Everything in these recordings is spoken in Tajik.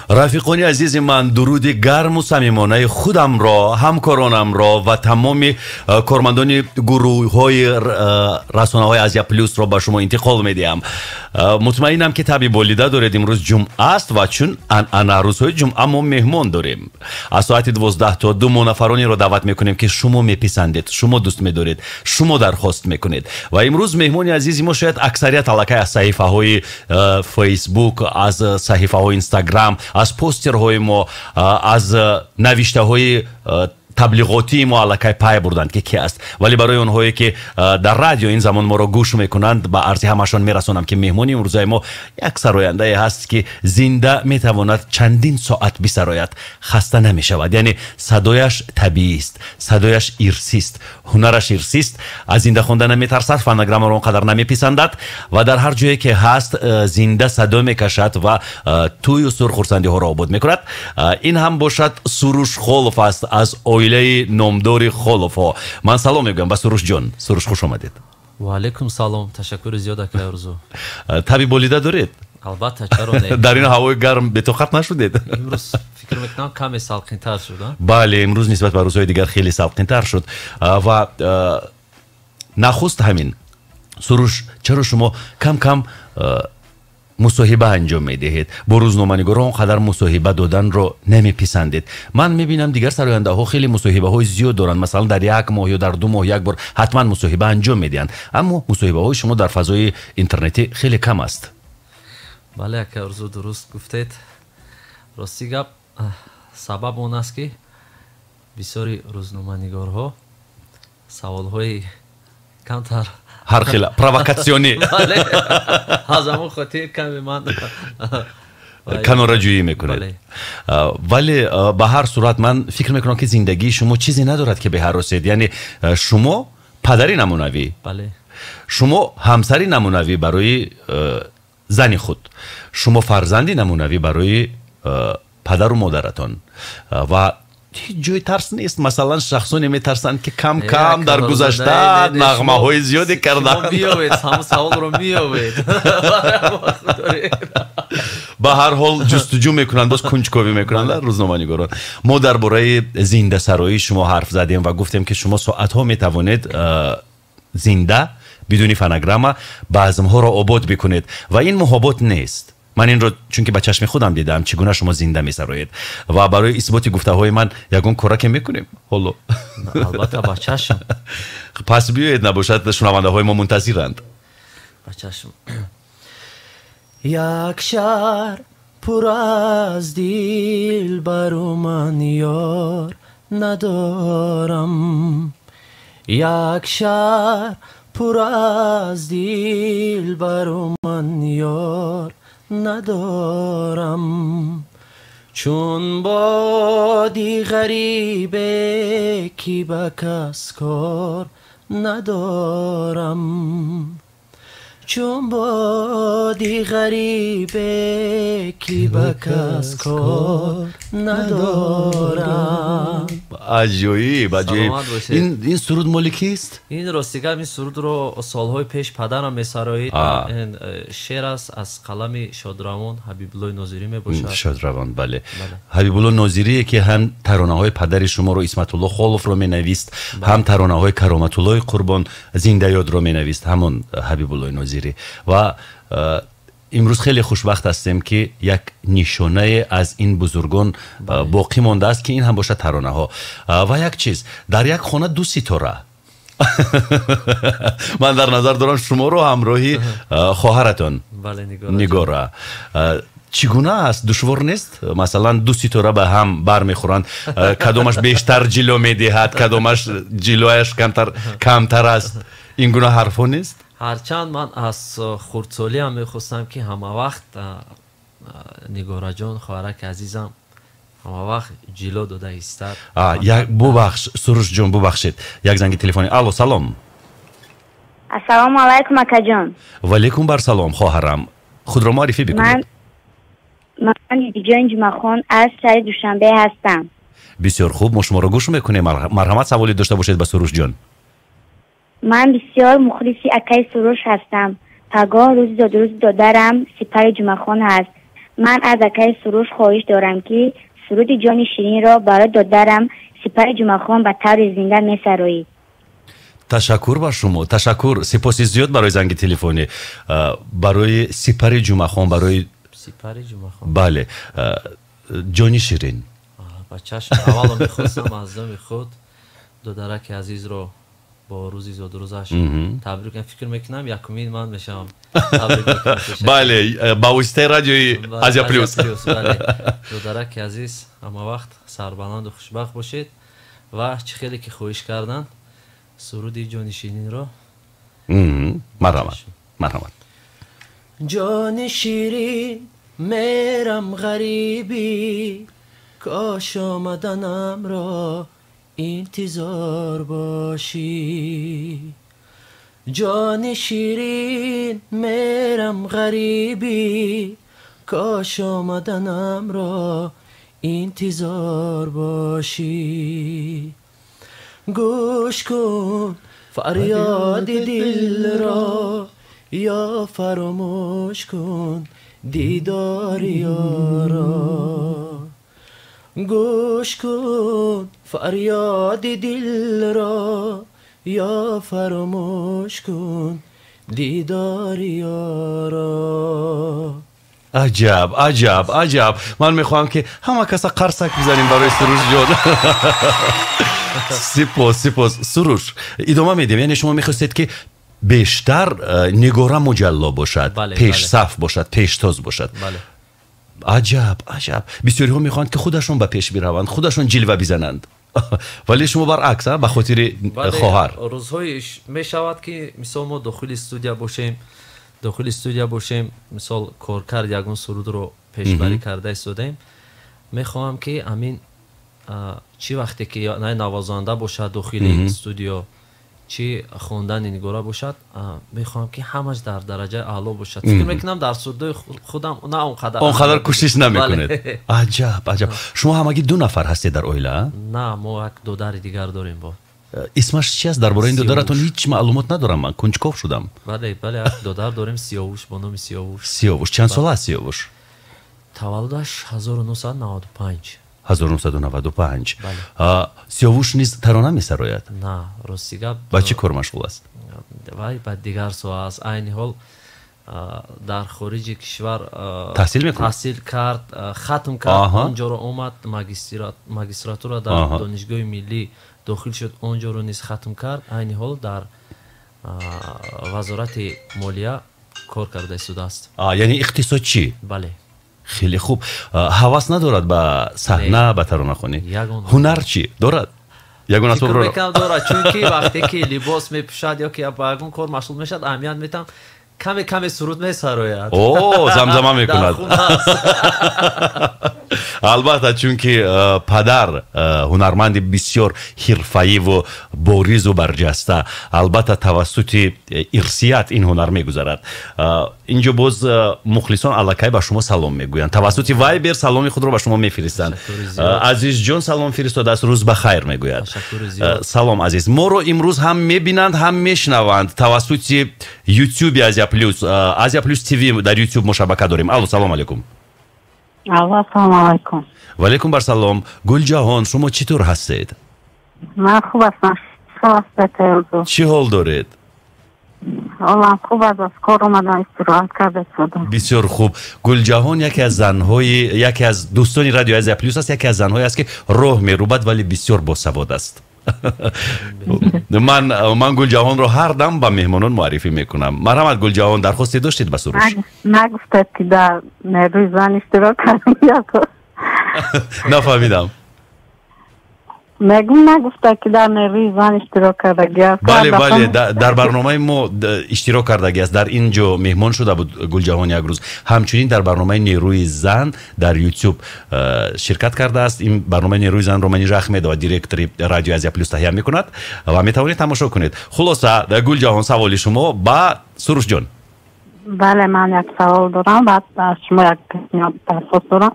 Рафиқони азизи ман, дуруди гарму самимонаи худамро, ҳамкоронамро ва тамоми кормандони гурӯҳҳои расонаҳои Азия Плюсро ба шумо интиқол медиҳам. Мутмаинам, ки табъи болида доред. Имрӯз ҷумъа аст ва чун анъана, рӯзҳои ҷумъа мо меҳмон дорем. Аз соати 12 то 2 мо нафаронеро даъват мекунем, ки шумо меписандед, шумо дӯст медоред, шумо дархост мекунед. Ва имрӯз меҳмони азизи мо, шояд аксарият аллакай аз саҳифаҳои Фейсбук, аз саҳифаҳои Инстаграм, аз постерҳои мо, аз навиштаҳои таблиғотии мо аллакай пай бурданд, ки ки аст. Вале барои онҳое, ки дар радио ин замон моро гӯш мекунанд, ба арзи ҳамашон мерасонам, ки меҳмони имрӯзаи мо як сарояндае ҳаст, ки зинда метавонад чандин соат бисарояд, хаста намешавад. Яъне садояш табиист, садояш ирсист, ҳунараш ирсист, аз зинда хонда наметарсад, фонограммаро он қадар намеписандад ва дар ҳар ҷое ки ҳаст, зинда садо мекашад ва тӯю сурхурсандиҳоро обод мекунад. Ин ҳам бошад Суруш Холов аст, аз оилаи номдори Холовҳо. Ман салом мегӯям ба Сурушҷон. Суруш, хуш омадед. Ва алайкум салом, ташаккури зиёд, акай Орзу. Табъи болида доред? Албатта, чаро не. Дар ин ҳавои гарм бетоқат нашудед? Имрӯз, фикр мекунам, каме салқинтар шуд. Бале, имрӯз нисбат ба рӯзҳои дигар хеле салқинтар шуд. Ва нахуст ҳамин, Суруш, чаро шумо кам кам мусоҳиба анҷом медиҳед? Бо рӯзноманигорон он қадар мусоҳиба доданро намеписандед. Ман мебинам, дигар сарояндаҳо хеле мусоҳибаҳои зиёд доранд, масалан, дар як моҳ ё дар 2 моҳ як бор ҳатман мусоҳиба анҷом медиҳанд, аммо мусоҳибаҳои шумо дар фазои интернетӣ хеле кам аст. Бале, ака Орзу, дуруст гуфтед. Рости гап, сабаб он аст, ки бисёри рӯзноманигорҳо саволҳои камтар ҳар хела провокатсионӣ. Аз ҳамон хотир каме ман канораҷӯӣ мекунед. Вале ба ҳар сурат ман фикр мекунам, ки зиндагии шумо чизе надорад, ки беҳаросед. Яъне шумо падари намунавӣ, шумо ҳамсари намунавӣ барои зани худ, шумо фарзанди намунавӣ барои падару модаратон ва ҳеҷ ҷои тарс нест. Масалан, шахсоне метарсанд, ки кам кам дар гузашта нағмаҳои зиёде карданд. Меёвед, ҳамон саволро меёвед. Ба ҳар ҳол ҷустуҷӯ мекунанд, боз кунҷковӣ мекунанд рӯзноманигорон. Мо дар бораи зиндасароии шумо ҳарф задем ва гуфтем, ки шумо соатҳо метавонед зинда, бидуни фонограмма, базмҳоро обод бикунед ва ин муҳобот нест. Ман инро чунки ба чашми худам дидам, чӣ гуна шумо зинда месароед. Ва барои исботи гуфтаҳои ман ягон кораке мекунем ҳоло. Албатта, ба чашм. Пас биёед, набошад шунавандаҳои мо мунтазиранд. Ба чашм. Як шаҳр пур аз дилбару ман ёр надорам, як шаҳр пур аз дилбару ман ёр надорам, чун боди ғарибе, ки ба кас кор надорам, чун боди ғарибе, ки ба кас кор надорам. Аҷоиб, аҷоиб! Ин суруд моли кист? Ин, рости гап, ин сурудро солҳои пеш падарам месароид. Ин шеър аст, аз қалами шодравон Ҳабибуллои Нозирӣ мебошад. Шодравон, бале, Ҳабибулло Нозирие, ки ҳам таронаҳои падари шуморо, Исматулло Холовро, менавист, ҳам таронаҳои Кароматуллои Қурбон зиндаёдро менавист, ҳамон Ҳабибуллои Нозирӣ. Ва имрӯз хеле хушбахт ҳастем, ки як нишонае аз ин бузургон боқӣ мондааст, ки ин ҳам бошад таронаҳо. Ва як чиз, дар як хона ду ситора. Ман дар назар дорам шуморо ҳамроҳи хоҳаратон Нигора. Чӣ гуна аст, душвор нест? Масалан, ду ситора ба ҳам бармехӯранд, кадомаш бештар ҷило медиҳад, кадомаш ҷилояш камтар аст, ин гуна ҳарфҳо нест? Ҳарчанд ман аз хурдсолиам мехостам, ки ҳамавақт Нигораҷон, хоҳараки азизам, ҳамавақт ҷило дода истад. Бубахш, Сурушҷон, бубахшед, як занги телефонӣ. Алло, салом. Ассалому алайкум, акаҷон. Валейкум барсалом, хоҳарам, худро муаррифӣ бикунед. Ман Бибиҷон Ҷумъахон аз шаҳри Душанбе ҳастам. Бисёр хуб, мо шуморо гӯш мекунем. Марҳамат, саволе дошта бошед ба Сурушҷон. Ман бисёр мухлиси акаи Суруш ҳастам. Пагоҳ рӯзи зодрӯзи додарам Сипари Ҷумъахон ҳаст. Ман аз акаи Суруш хоҳиш дорам, ки суруди ҷони ширинро барои додарам Сипари Ҷумъахон ба таври зинда месароид. Ташаккур ба шумо, ташаккур, сипоси зиёд барои занги телефонӣ, барои Сипари Ҷумъахон, барои Сипари Ҷумъахон. Бале, ҷони ширин. Ба чашм. Аввало мехостам аз номи худ додараки азизро бо рӯзи зодрӯзаш табрик кунам. Фикр мекунам, якумин ман мешавам, табрик мекунам. Бале, ба воситаи радиои Азия Плюс. Бале, додараки азиз, ҳама вақт сарбаланду хушбахт бошед ва чӣ хеле ки хоҳиш карданд, суруди ҷони ширинро. Марҳамат, марҳамат. Ҷони ширин, мерам ғарибӣ, кош омаданамро интизор бошӣ. Ҷони ширин, мерам ғарибӣ, кош омаданамро интизор бошӣ. Гӯш кун фарёди дилро, ё фаромӯш кун дидори ёро. Гӯш кун фарёди дилро, ё фаромӯш кун дидори ёро. Аҷаб, аҷаб, аҷаб! Ман мехоҳам, ки ҳама каса қарсак бизанем барои Суруш ҷон. Сипос, сипос, Суруш. Идома медиҳем. Яъне шумо мехостед, ки бештар Нигора муҷалло бошад, пешсаф бошад, пештоз бошад. Аҷаб, аҷаб! Бисёриҳо мехоҳанд, ки худашон ба пеш бираванд, худашон ҷилва бизананд, вале шумо баръакс, ба хотири хоҳар. Рӯзҳое мешавад, ки мисол мо дохили студия бошем, мисол коркард ягон сурудро пешбарӣ карда истодаем, мехоҳам, ки ҳамин чӣ вақте ки навозанда бошад дохили студио, чӣ хондани Нигора бошад, мехоҳам, ки ҳамаш дар дараҷаи аъло бошад. Фикр мекунам, дар сурудои худам на он қадар. Он қадар кӯшиш намекунед. Аҷаб, аҷаб! Шумо ҳамагӣ ду нафар ҳастед дар оила? На, мо як додари дигар дорем бо. Исмаш чи аст? Дар бораи ин додаратон ҳеҷ маълумот надорам, ман кунҷков шудам. Бале, як додар дорем, Сиёвуш, бо номи Сиёвуш. Сиёвуш. Чанд сола аст Сиёвуш? Таваллудаш 1995. 1995. Сиёвуш низ тарона месарояд? На, рости гап. Ба чӣ кор машғул аст? Вай ба дигар соҳа аст. Айни ҳол дар хориҷи кишвар таҳсил мекунад. Таҳсил кард, хатм кард, онҷоро омад, магистратура дар Донишгоҳи миллӣ дохил шуд, онҷоро низ хатм кард. Айни ҳол дар Вазорати молия кор карда истодааст. Яъне иқтисодчӣ? Бале. Хеле хуб. Ҳавас надорад ба саҳна, ба таронахонӣ? Ҳунар чӣ дорад? Ягон асбобро дорад, чунки вақте ки либос мепӯшад ё ки ба ягон кор машғул мешавад, аҳамият метам, каме каме суруд месарояд. О, замзама мекунад. Албатта, чунки падар ҳунарманди бисёр ҳирфаиву боризу барҷаста, албатта тавассути ирсият ин ҳунар мегузарад. Инҷо боз мухлисон аллакай ба шумо салом мегӯянд, тавассути Вайбер саломи худро ба шумо мефиристанд. Азизҷон салом фиристодааст, рӯз ба хайр мегӯяд. Салом, Азиз. Моро имрӯз ҳам мебинанд, ҳам мешунаванд тавассути Ютюби Азия Плюс, Азия Плюс ТВ дар Ютюб мо шабака дорем. Алло, салом алейкум. Алло, ассалому алайкум. Валейкум барсалом. Гулҷаҳон, шумо чӣ тур ҳастед? Ман хуб ҳастам. Чӣ ҳол доред? Ҳолам хуб аст, аз кор омадам, истироҳат карда истодам. Бисёр хуб. Гулҷаҳон яке аз занҳои, яке аз дӯстони радио Азия Плюс аст, яке аз занҳое аст, ки роҳ мерубад, вале бисёр босавод аст. Ман Гулҷаҳонро ҳар дам ба меҳмонон муаррифӣ мекунам. Марҳамат, Гулҷаҳон, дархосте доштед ба Суруш? Нагуфтед, ки дар нерӯи зан иштирок кардам? Нафаҳмидам. Мегум, нагуфта, ки дар нерӯи зан иштирок кардагӣ аст? Бале, дар барномаи мо иштирок кардагӣ аст. Дар ин ҷо меҳмон шуда буд Гулҷаҳон як рӯз. Ҳамчунин дар барномаи нерӯи зан дар Ютюб ширкат кардааст. Ин барномаи нерӯи занро Манижа Ахмедова, директори радио Азия Плюс, таҳия мекунад ва метавонед тамошо кунед. Хулоса, Гулҷаҳон, саволи шумо ба Сурушҷон. Бале, ман як савол дорам, баъд аз шумо як пешниҳод, дархост дорам.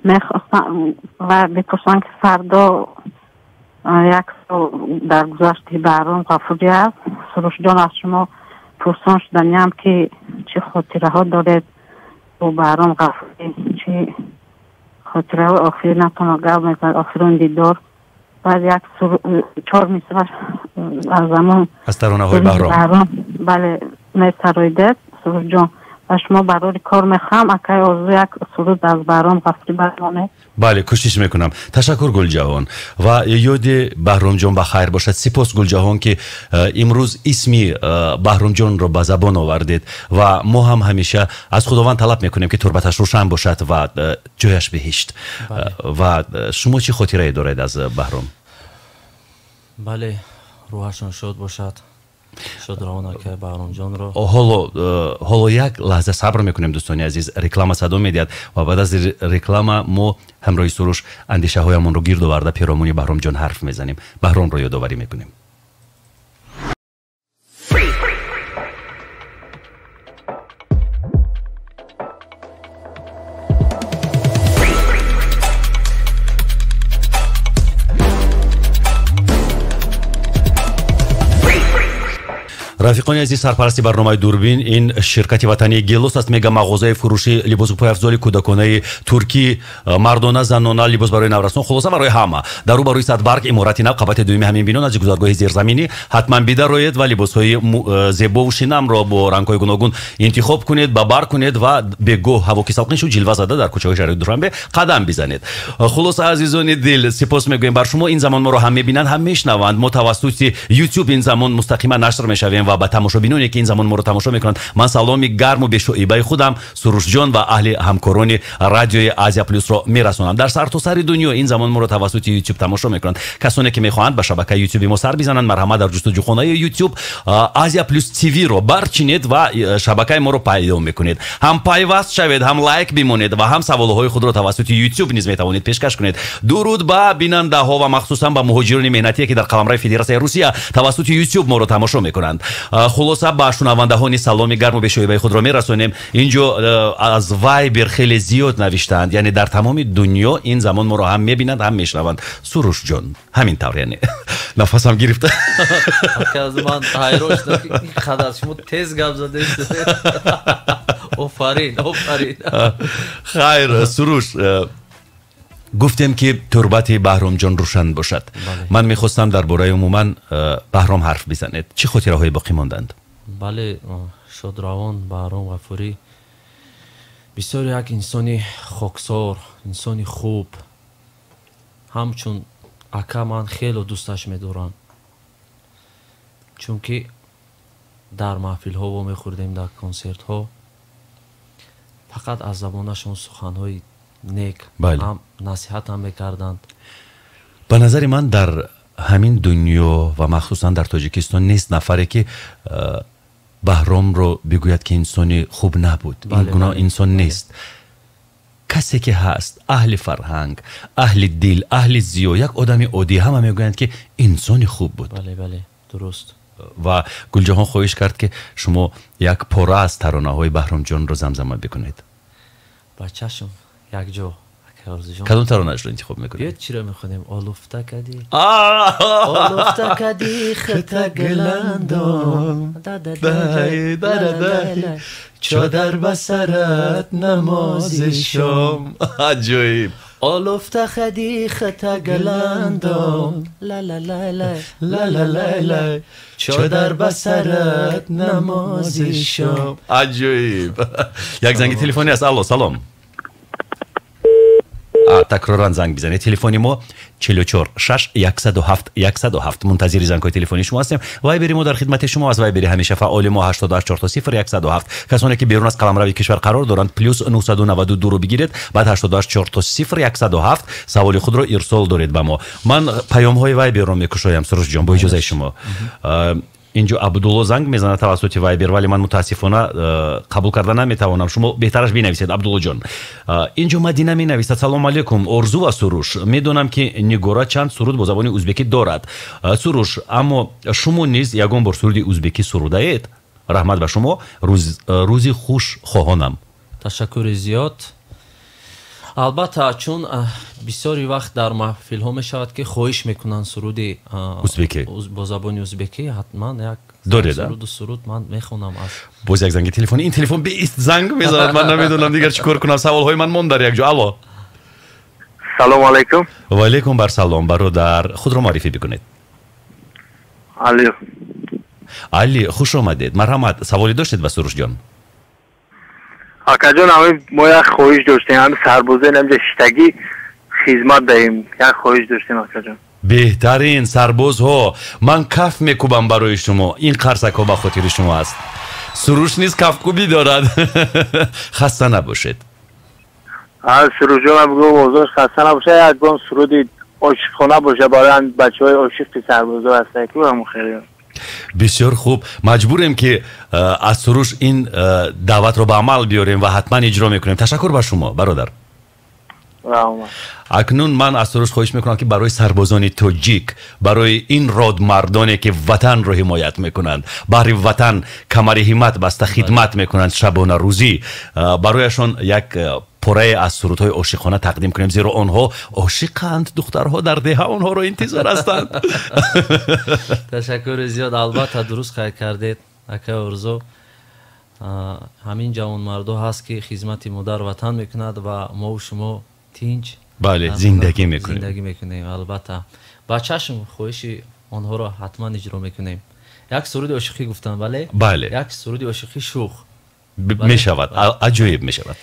Мехостам ва бипурсам, ки фардо як сол дар гузашти Баҳром Ғафурӣ аст. Сурушҷон, аз шумо пурсон шуданиам, ки чӣ хотираҳо доред бо Баҳром Ғафурӣ? Чӣ хотираҳои охиринатонро гап мезад, охирин дидор. Баъд як чор мисра аз замон аз таронаҳои Баҳром бале месароидед. Сурушҷон, ба шумо барори кор мехоҳам. Акай Орзу, як суруд аз Баҳром Ғафурӣ бармонед. Бале, кӯшиш мекунам. Ташаккур, Гулҷаҳон, ва ёди Баҳромҷон ба хайр бошад. Сипос, Гулҷаҳон, ки имрӯз исми Баҳромҷонро ба забон овардед ва мо ҳам ҳамеша аз Худованд талаб мекунем, ки турбаташ рӯшан бошад ва ҷояш биҳишт. Ва шумо чӣ хотирае доред аз Баҳром? Бале, рӯҳашон шод бошад, шодравон акай Баҳромҷонро. Ҳоло як лаҳза сабр мекунем, дӯстони азиз, реклама садо медиҳад ва баъд аз реклама мо ҳамроҳи Суруш андешаҳоямонро гирд оварда перомуни Баҳромҷон ҳарф мезанем, Баҳромро ёдоварӣ мекунем. Рафиқони азиз, сарпарасти барномаи Дурбин ин ширкати ватании Гелос аст. Мега мағозаи фурӯши либосу пойафзоли кӯдаконаи туркӣ, мардона, занона, либос барои наврасон, хулоса барои ҳама. Дар рӯбарӯи Садбарг, иморати нав, қабати дуюми ҳамин бино, наздик гузаргоҳи зерзаминӣ. Ҳатман бидароед ва либосҳои зебову шинамро бо рангҳои гуногун интихоб кунед, ба бар кунед ва бегоҳ ҳаво ки салқин шуд, ҷилва зада дар кӯчаҳои шаҳри Душанбе қадам бизанед. Хулоса, азизони дил, сипос мегӯем бар шумо. Ин замон моро ҳам мебинанд, ҳам мешнаванд. Мо тавассути YouTube ин замон мустақиман нашр мешавем ва ба тамошобиноне, ки ин замон моро тамошо мекунанд, ман саломи гарму бешоибаи худам, Сурушҷон ва аҳли ҳамкорони радиои Азия Плюсро мерасонам. Дар сартосари дунё ин замон моро тавассути YouTube тамошо мекунанд. Касоне ки мехоҳанд ба шабакаи YouTube мо сар бизананд, марҳамат, дар ҷустуҷӯхонаи YouTube Азия Плюс ТВ-ро барчинед ва шабакаи моро пайдо мекунед. Ҳам пайваст шавед, ҳам лайк бимонед ва ҳам саволҳои худро тавассути YouTube низ метавонед пешкаш кунед. Дуруд ба бинандаҳо ва махсусан ба муҳоҷирони меҳнатие, ки дар қаламрави Федератсияи Русия тавассути YouTube моро тамошо мекунанд. Хулоса, ба шунавандаҳони саломи гарму бешоибаи худро мерасонем. Инҷо аз Вайбер хеле зиёд навиштаанд, яъне дар тамоми дунё ин замон моро ҳам мебинанд, ҳам мешнаванд. Сурушҷон, ҳамин тавр, яъне нафасам гирифта. Аз ман ҳайрон шудам, ки ин қадар шумо тез гап задед. Офарин, офарин. Хайр, Суруш, гуфтем, ки турбати Баҳромҷон рӯшан бошад. Ман мехостам дар бораи умуман Баҳром ҳарф бизанед. Чӣ хотираҳое боқӣ монданд? Бале, шодравон Баҳром Ғафурӣ бисёр як инсони хоксор, инсони хуб. Ҳамчун ака ман хело дӯсташ медорам, чунки дар маҳфилҳо вомехӯрдем, дар консертҳо фақат аз забонашон суханҳои нек, ҳам насиҳатам мекарданд. Ба назари ман, дар ҳамин дунё ва махсусан дар Тоҷикистон нест нафаре, ки Баҳромро бигӯяд, ки инсони хуб набуд. Ин гуна инсон нест. Касе ки ҳаст, аҳли фарҳанг, аҳли дил, аҳли зиё, як одами оддӣ, ҳама мегӯянд, ки инсони хуб буд. Бале, бале, дуруст. Ва Гулҷаҳон хоҳиш кард, ки шумо як пора аз таронаҳои Баҳромҷонро замзама бикунед. Ба чашм, якҷо. Кадом таронаашро интихоб мекунед? Биёд, чиро мехонем? Олуфта кади, олуфта кади хита гуландом, чодар ба сарат, намози шом. Аҷоиб! Олуфта хади хита гуландом, ла-ла-ла-ла, чодар ба сарат, намози шом. Аҷоиб! Як занги телефонӣ аст. Алло, салом. Такроран занг бизанед. Телефони мо 44 6 107 107. Мунтазири зангҳои телефонии шумо ҳастем. Вайбери мо дар хидмати шумо аст. Вайбери ҳамеша фаъоли мо 88 0 107. Касоне ки берун аз қаламрави кишвар қарор доранд, плюс 992-ро бигиред, баъд 88 0 107 саволи худро ирсол доред ба мо. Ман паёмҳои вайберро мекушоям, Сурушҷон, бо иҷозаи шумо. Инҷо Абдулло занг мезанад тавассути Вайбер, вале ман мутаассифона қабул карда наметавонам. Шумо беҳтараш бинависед, Абдуллоҷон. Инҷо Мадина менависад: салому алейкум, Орзу ва Суруш. Медонам, ки Нигора чанд суруд бо забони узбекӣ дорад. Суруш, аммо шумо низ ягон бор суруди узбекӣ сурудаед? Раҳмат ба шумо, рӯзи хуш хоҳонам. Ташаккури зиёд. Албатта, чун бисёри вақт дар маҳфилҳо мешавад, ки хоҳиш мекунанд суруди узбекӣ, бо забони узбекӣ, ҳатман як суруду суруд ман мехонам. Аз боз як занги телефонӣ. Ин телефон беист занг мезанад, ман намедонам дигар чӣ кор кунам. Саволҳои ман монд дар як ҷо. Алло, салому алайкум. Ва алайкум барсалом, бародар, худро муаррифӣ бикунед. Али. Али, хуш омадед. Марҳамат, саволе доштед ба Сурушҷон? Акаҷон, ҳамин мо як хоҳиш доштем, ҳамин сарбозои ҳамҷа шиштагӣ хизмат даҳем, як хоҳиш доштем, акаҷон. Беҳтарин сарбозҳо, ман каф мекӯбам барои шумо. Ин қарсакҳо ба хотири шумо аст. Суруш низ кафкӯбӣ дорад. Хаста набошед. Сурушҷонам бигӯ овозаш хаста набошад, ягон суруди ошиқхона боша барои бачаҳои ошиқи сарбозо ҳастанд, ки ҳам хеле бисёр хуб. Маҷбурем, ки аз Суруш ин даъватро ба амал биёрем ва ҳатман иҷро мекунем. Ташаккур ба шумо, бародар. Акнун ман аз Суруш хоҳиш мекунам, ки барои сарбозони тоҷик, барои ин родмардоне, ки ватанро ҳимоят мекунанд, баҳри ватан камари ҳиммат баста хидмат мекунанд шабонарӯзӣ, барояшон як порае аз сурудҳои ошиқона тақдим кунем, зеро онҳо ошиқанд, духтарҳо дар деҳа онҳоро интизор ҳастанд. Ташаккури зиёд. Албатта, дуруст қайд кардед, акай Орзу, ҳамин ҷавонмардо ҳаст, ки хизмати модар ватан мекунад ва мову шумо тинҷ бале зиндагӣ мекунем, зиндагӣ мекунем. Албатта, ба чашм хоҳиши онҳоро ҳатман иҷро мекунем. Як суруди ошиқӣ гуфтам, бале? Бале, як суруди ошиқӣ шӯх мешавад, аҷоиб мешавад.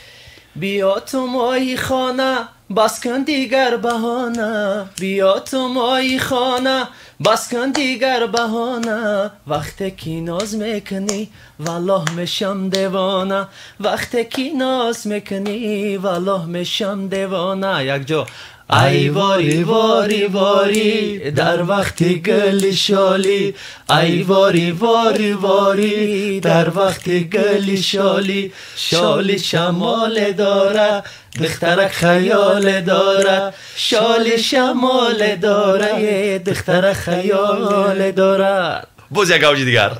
Биё ту мои хона, бас кун дигар баҳона, биё ту мои хона, бас кун дигар баҳона, вақте ки ноз мекунӣ, валлоҳ мешам девона, вақте ки ноз мекунӣ, валлоҳ мешам девона. Якҷо. Ай вори вори вори дар вақти гули шолӣ, ай вори вори вори дар вақти гули шолӣ, шоли шамоле дора, духтарак хаёле дора, шоли шамоле дора, духтарак хаёле дорад. Боз як авҷи дигар.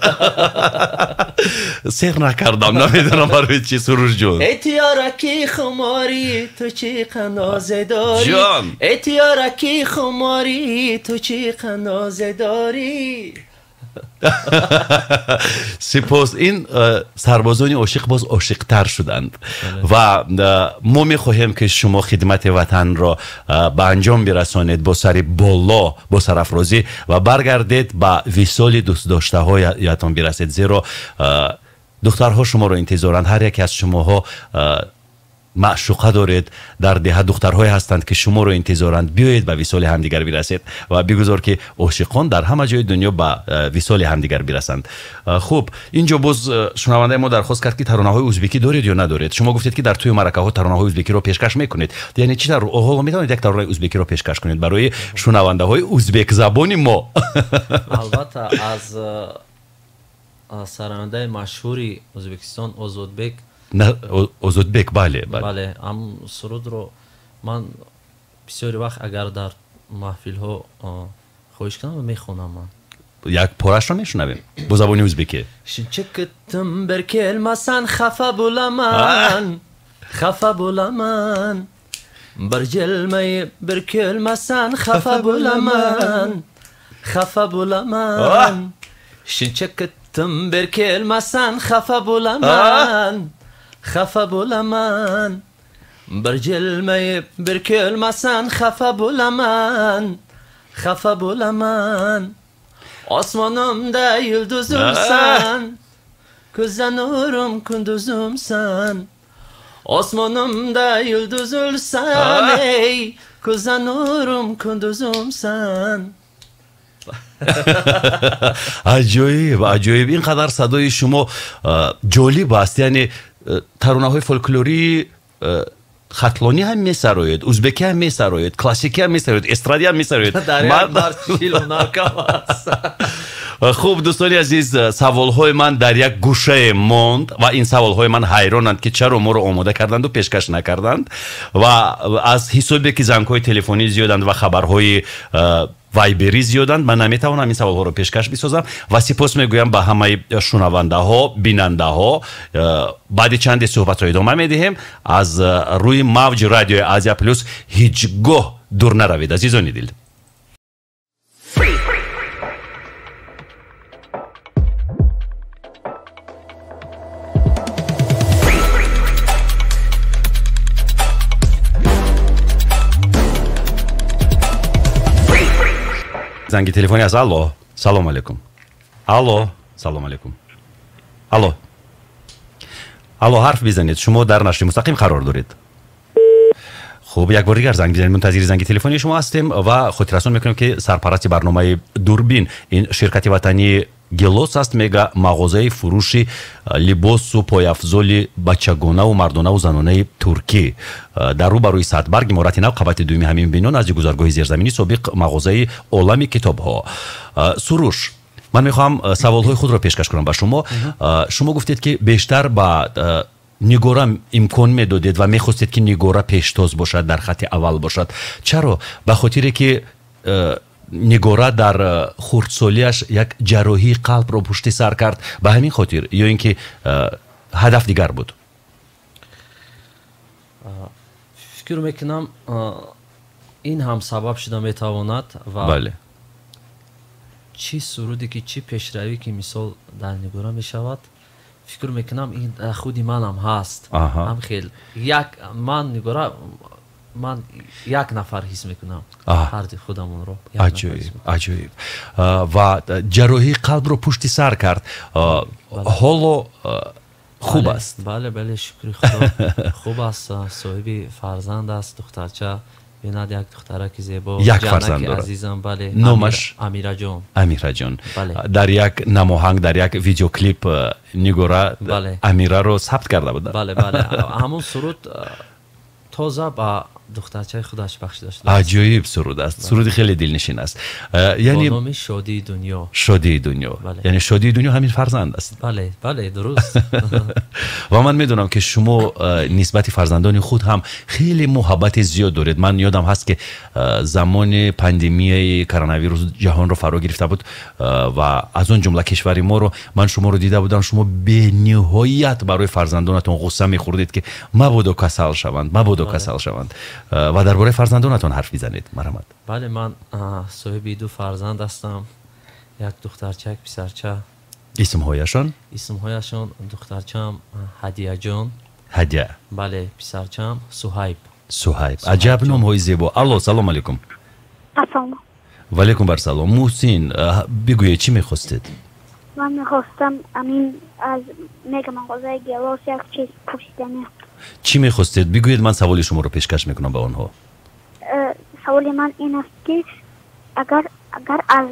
Сер накардам, намедонам барои чӣ, Сурушҷон. Эй тиёраки хуморӣ, ту чӣ қанозе дорӣ? Ҷон. Эй тиёраки хуморӣ, ту чӣ қанозе дорӣ? Сипос. Ин сарбозони ошиқ боз ошиқтар шуданд ва мо мехоҳем, ки шумо хидмати ватанро ба анҷом бирасонед бо сари боло, бо сарафрозӣ ва баргардед, ба висоли дӯстдоштаҳоятон бирасед, зеро духтарҳо шуморо интизоранд. Ҳар яке аз шумоҳо маъшуқа доред дар деҳа, духтарҳое ҳастанд, ки шуморо интизоранд. Биёед, ба висоли ҳамдигар бирасед ва бигузор, ки ошиқон дар ҳама ҷои дунё ба висоли ҳамдигар бирасанд. Хуб, инҷо боз шунавандаи мо дархост кард, ки таронаҳои узбекӣ доред ё надоред. Шумо гуфтед, ки дар тӯи маъракаҳо таронаҳои узбекиро пешкаш мекунед. Яъне чӣ тавр ҳоло метавонед як таронаи узбекиро пешкаш кунед барои шунавандаҳои узбекзабони мо? Албатта, аз сарояндаи машҳури Ӯзбекистон Озодбек. Озодбек, бале, бале. Бале, ҳам сурудро ман бисёри вақт, агар дар маҳфилҳо хоҳиш кунам, мехонам ман. Як порашро мешунавем бо забони узбекӣ. Shuncha kutdim, bir kelmasan, xafa bo'laman, xafa bo'laman, bir jilmayib bir kulmasan, xafa bo'laman, xafa bo'laman, shuncha kutdim, bir kelmasan, xafa bo'laman, xafa bo'laman, bir jilmayib bir kulmasan, xafa bo'laman, xafa bo'laman, osmonimda yulduzimsan, ko'zda nurim kunduzimsan, osmonimda yulduzimsan, ey ko'zda nurim kunduzimsan. Аҷоиб, аҷоиб! Ин қадар садои шумо ҷолиб аст. Яъне таронаҳои фолклории хатлонӣ ҳам месароед, узбекӣ ҳам месароед, классикӣ ҳам месароед, эстрадӣ ҳам месароед. Дар як мард 40 ҳунар кам аст. Хуб, дӯстони азиз, саволҳои ман дар як гӯшае монд ва ин саволҳои ман ҳайронанд, ки чаро моро омода карданду пешкаш накарданд, ва аз ҳисобе ки зангҳои телефонӣ зиёданд ва хабарҳои вайберӣ зиёданд, ман наметавонам ин саволҳоро пешкаш бисозам ва сипос мегӯям ба ҳамаи шунавандаҳо, бинандаҳо. Баъди чанде суҳбатро идома медиҳем. Аз рӯи мавҷи радиои Азия Плюс ҳеҷ гоҳ дур наравед, азизони дил. Занги телефонӣ аст. Алло, салом алейкум. Алло, салом алейкум. Алло, алло, ҳарф бизанед, шумо дар нашри мустақим қарор доред. Хуб, як бор дигар занг бизанед, мунтазири занги телефонии шумо ҳастем ва хотиррасон мекунем, ки сарпарасти барномаи Дурбин ин ширкати ватании Гелос аст, мега мағозаи фурӯши либосу пойафзоли бачагонаву мардонаву занонаи туркӣ дар рӯбарӯи Садбарг, иморати нав, қабати дуюми ҳамин бино, назди гузаргоҳи зерзаминӣ, собиқ мағозаи Олами китобҳо. Суруш, ман мехоҳам саволҳои худро пешкаш кунам ба шумо. Шумо гуфтед, ки бештар ба Нигора имкон медодед ва мехостед, ки Нигора пештоз бошад, дар хатти аввал бошад. Чаро? Ба хотире ки Нигора дар хурдсолиаш як ҷарроҳии қалбро пушти сар кард, ба ҳамин хотир ё ин ки ҳадаф дигар буд? Фикр мекунам, ин ҳам сабаб шуда метавонад ва бале, чӣ суруде ки, чӣ пешравӣ ки мисол дар Нигора мешавад, фикр мекунам, ин худи манам ҳаст. Ҳам хел як ман Нигора, ман як нафар ҳис мекунам ҳарди худамонро. Аҷоиб, аҷоиб. Ва ҷарроҳии қалбро пушти сар кард, ҳоло хуб аст? Бале, бале, шукри Худо, хуб аст, соҳиби фарзанд аст, духтарча бинад, як духтараки зебо. Як фарзанд дорад? Азизам, бале. Номаш? Амираҷон. Амираҷон. Дар як намоҳанг, дар як видеоклип Нигора Амираро сабт карда буда. Бале, бале, ҳамон суруд тоза ба духтарчаи худаш бахшида шудааст. Аҷоиб суруд аст, суруди хеле дилнишин аст. Яъне бо номи Шодии дунё. Шодии дунё, яъне шодии дунё ҳамин фарзанд аст. Бале, бале, дуруст. Ва ман медонам, ки шумо нисбати фарзандони худ ҳам хеле муҳаббати зиёд доред. Ман ёдам ҳаст, ки замони пандемияи коронавирус ҷаҳонро фаро гирифта буд ва аз он ҷумла кишвари моро, ман шуморо дида будам, шумо бениҳоят барои фарзандонатон ғусса мехӯрдед, ки мабодо касал шаванд, мабодо касал шаванд. Ва дар бораи фарзандонатон ҳарф бизанед, марҳамат. Бале, ман соҳиби ду фарзанд ҳастам, як духтарча, як писарча. Исмҳояшон? Исмҳояшон духтарчаам Ҳадияҷон. Ҳадия. Бале, писарчаам Суҳайб. Суҳайб, аҷаб номҳои зебо. Алло, салом алейкум. Ассалом. Ва алейкум барсалом. Муҳсин, бигӯед, чӣ мехостед? Ман мехостам амин аз мега мағозаи Гелос як чиз пурсидани. Чӣ мехостед? Бигӯед, ман саволи шуморо пешкаш мекунам ба онҳо. Саволи ман ин аст, ки агар аз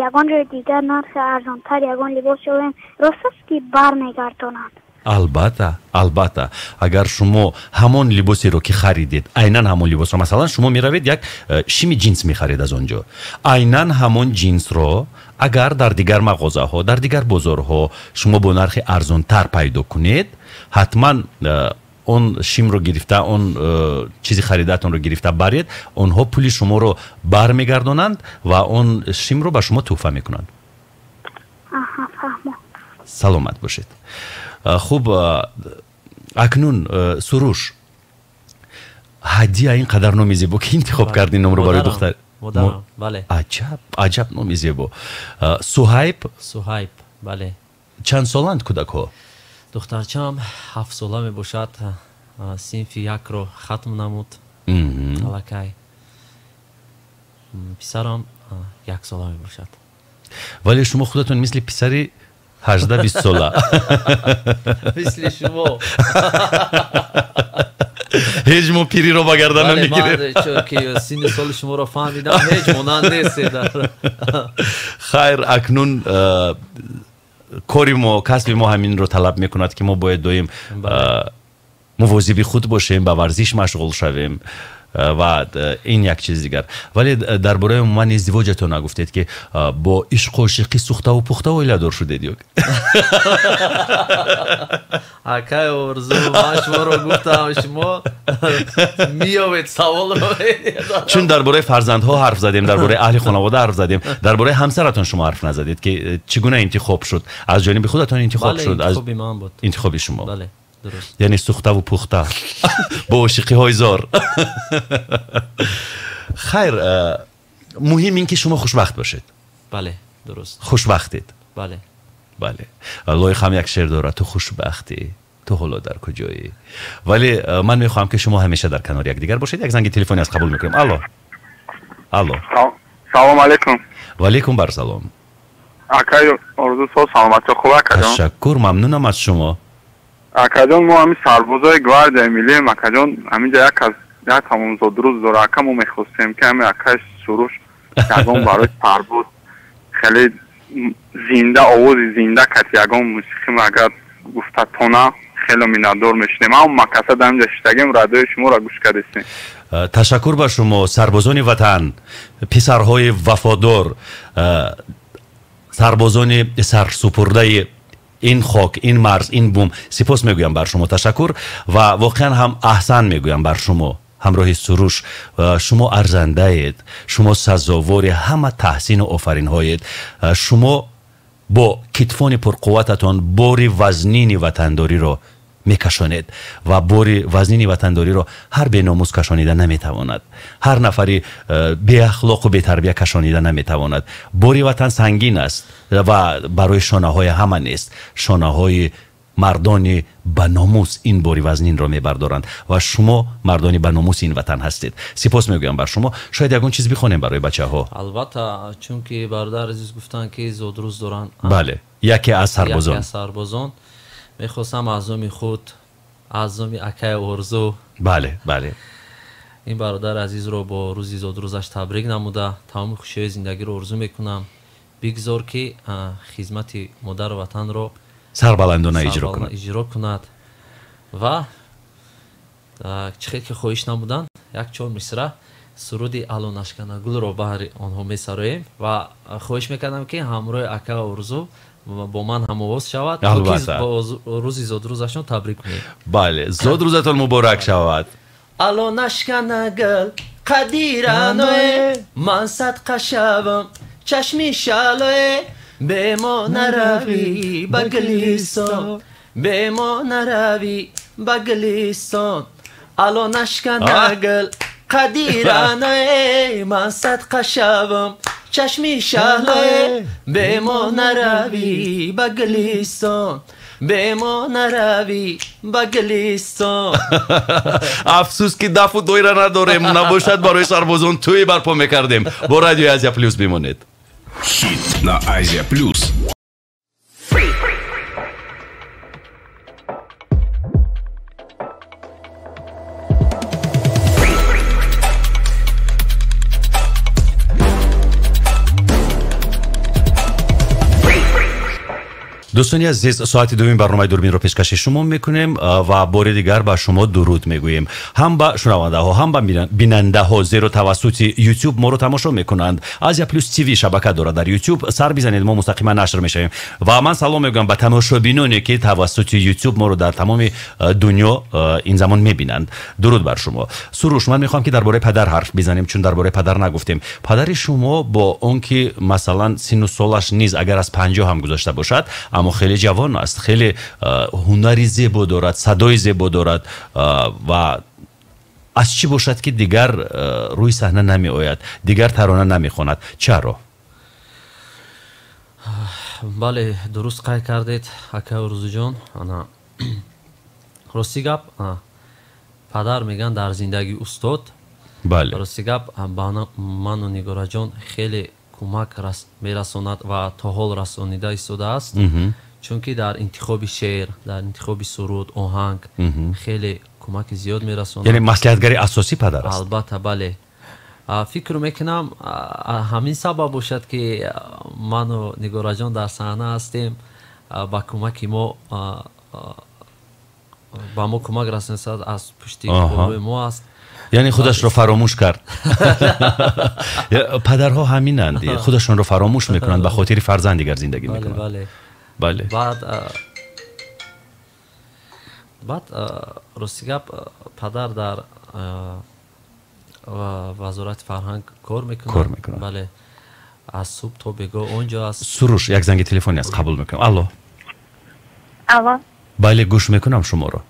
ягон ҷои дигар нархи арзонтар ягон либос ёбем, рост аст, ки бармегардонанд? Албатта, албатта. Агар шумо ҳамон либосеро, ки харидед, айнан ҳамон либосро, масалан, шумо меравед, як шими ҷинс мехаред аз он ҷо, айнан ҳамон ҷинсро агар дар дигар мағозаҳо, дар дигар бозорҳо шумо бо нархи арзонтар пайдо кунед, ҳатман он шимро гирифта, он чизи харидаатонро гирифта баред, онҳо пули шуморо бармегардонанд ва он шимро ба шумо тӯҳфа мекунанд. Фаҳмо. Саломат бошед. Хуб, акнун Суруш, Ҳадия, ин қадар номи зебо, ки интихоб карди номро барои духтар? Модарам, бале. Аҷаб, аҷаб номи зебо. Суҳайб? Суҳайб, бале. Чанд соланд кӯдакҳо? Духтарчаам 7 сола мебошад, синфи якро хатм намуд аллакай. Писарам 1 сола мебошад. Вале шумо худатон мисли писари 18-20 сола. Мисли шумо. Ҳеҷ мо пириро ба гардан намегирем. Ки синни соли шуморо фаҳмидам, ҳеҷ монанд нестед. Хайр, акнун кори мо, касби мо ҳаминро талаб мекунад, ки мо бояд доим мувозиби худ бошем, ба варзиш машғул шавем. Ва ин як чизи дигар. Вале дар бораи умуман издивоҷатон нагуфтед, ки бо ишқу ошиқӣ сӯхтаву пухта оиладор шудед ё? Акай Орзу, ман шуморо гуфтам, шумо меёвед саволро. Чун дар бораи фарзандҳо ҳарф задем, дар бораи аҳли хонавода ҳарф задем, дар бораи ҳамсаратон шумо ҳарф назадед, ки чӣ гуна интихоб шуд? Аз ҷониби худатон интихоб шуд? Бале, интихоби ман буд. Интихоби шумо. Бале. Дуруст. Яъне сӯхтаву пухта бо ошиқиҳои зор. Хайр, муҳим ин ки шумо хушбахт бошед. Бале, дуруст. Хушбахтед. Бале. Бале. Лоиқ ҳам як шеър дорад: ту хушбахтӣ, ту ҳоло дар куҷоӣ. Вале ман мехоҳам, ки шумо ҳамеша дар канори якдигар бошед. Як занги телефонӣ аз қабул мекунем. Алло. Алло. Салом алейкум. Ва алейкум барсалом. Акай Орзу, саломатӣ хуб акаҷон? Ташаккур, мамнунам аз шумо. Акаҷон, мо ҳамин сарбозои гвардияи миллием, акаҷон, ҳаминҷа як аз як ҳамон зодрӯз дора, ака, мо мехостем, ки ҳамин акаи Суруш ягон барои сарбоз хеле зинда, овози зинда кати ягон мусиқӣ агар гуфта тона, хеле миннатдор мешудем. Ҳам макаса дар ҳаминҷа шиштагем, радиои шуморо гӯш кардистем. Ташаккур ба шумо, сарбозони ватан, писарҳои вафодор, сарбозони сарсупурдаи ин хок, ин марз, ин бум. Сипос мегӯям бар шумо, ташаккур, ва воқеан ҳам аҳсан мегӯям бар шумо. Ҳамроҳи Суруш, шумо арзандаед, шумо сазовори ҳама таҳсину офаринҳоед. Шумо бо китфони пурқуввататон бори вазнини ватандориро мекашонед ва бори вазнини ватандориро ҳар беномус кашонида наметавонад, ҳар нафари беахлоқу бетарбия кашонида наметавонад. Бори ватан сангин аст ва барои шонаҳои ҳама нест. Шонаҳои мардони баномус ин бори вазнинро мебардоранд ва шумо мардони баномуси ин ватан ҳастед. Сипос мегӯям бар шумо. Шояд ягон чиз бихонем барои бачаҳо. Албатта, чунки бародар азиз гуфтанд, ки зодрӯз доранд. Бале, яке аз сарбозон. Яке аз сарбозон. Мехостам аз номи худ, аз номи акаи Орзу, бале, бале, ин бародари азизро бо рӯзи зодрӯзаш табрик намуда, тамоми хушиҳои зиндагиро орзу мекунам. Бигзор, ки хизмати модару ватанро сарбаландона иҷро кунад. Иҷро кунад ва чӣ хел ки хоҳиш намуданд, як чор мисра суруди Алло нашканагулро баҳри онҳо месароем ва хоҳиш мекардам, ки ҳамроҳи ака Орзу бо ман ҳамовоз шавад, то ки бо рӯзи зодрӯзашон табрик кунем. Бале, зодрӯзатон муборак шавад. Алло нашканагул, қадираное, ман садқа шавам чашми шалое, бе мо наравӣ ба Гулистон, бе мо наравӣ ба Гулистон. Алло нашканагул, қадираное, ман садқа шавам чашми шаҳлое, бе мо наравӣ ба Гулистон, бе мо наравӣ ба Гулистон. Афсӯс, ки дафу доира надорем, набошад барои сарбозон тӯй барпо мекардем. Бо радиои Азия Плюс бимонед. Хит на Азия Плюс. Дӯстони азиз, соати дуюми барномаи Дурбинро пешкаши шумо мекунем ва бори дигар ба шумо дуруд мегӯем, ҳам ба шунавандаҳо, ҳам ба бинандаҳо, зеро тавассути Ютуб моро тамошо мекунанд. Азия Плюс ТВ шабака дорад дар Ютуб, сар бизанед, мо мустақиман нашр мешавем. Ва ман салом мегӯям ба тамошобиноне, ки тавассути Ютуб моро дар тамоми дунё ин замон мебинанд. Дуруд бар шумо. Суруш, ман мехоҳам, ки дар бораи падар ҳарф бизанем, чун дар бораи падар нагуфтем. Падари шумо бо он ки масалан синну солаш низ агар аз 50 ҳам гузашта бошад, аммо хеле ҷавон аст, хеле ҳунари зебо дорад, садои зебо дорад, ва аз чӣ бошад, ки дигар рӯи саҳна намеояд, дигар тарона намехонад? Чаро? Бале, дуруст қайд кардед, ака Орзуҷон. Ана, рости гап, падар мегӯянд дар зиндагӣ устод. Бале. Рости гап, ба ману Нигораҷон хеле кӯмак мерасонад ва то ҳол расонида истодааст, чунки дар интихоби шеър, дар интихоби суруд, оҳанг хеле кӯмаки зиёд мерасонад. Яъне маслиҳатгари асосӣ падар аст. Албатта, бале. Фикр мекунам, ҳамин сабаб бошад, ки ману Нигораҷон дар саҳна ҳастем, ба кӯмаки мо, ба мо кӯмак расонад, аз пушти болои мо аст. Яъне худашро фаромӯш кард. Падарҳо ҳаминанд, худашонро фаромӯш мекунанд, ба хотири фарзанд дигар зиндагӣ мекунанд. Бале, бале. Баъд рости гап, падар дар вазорати фарҳанг кор мекунад. Кор мекунад. Бале, аз субҳ то бегоҳ онҷо аст. Суруш, як занги телефонӣ аст, қабул мекунам. Алло. Алло. Бале, гӯш мекунам шуморо.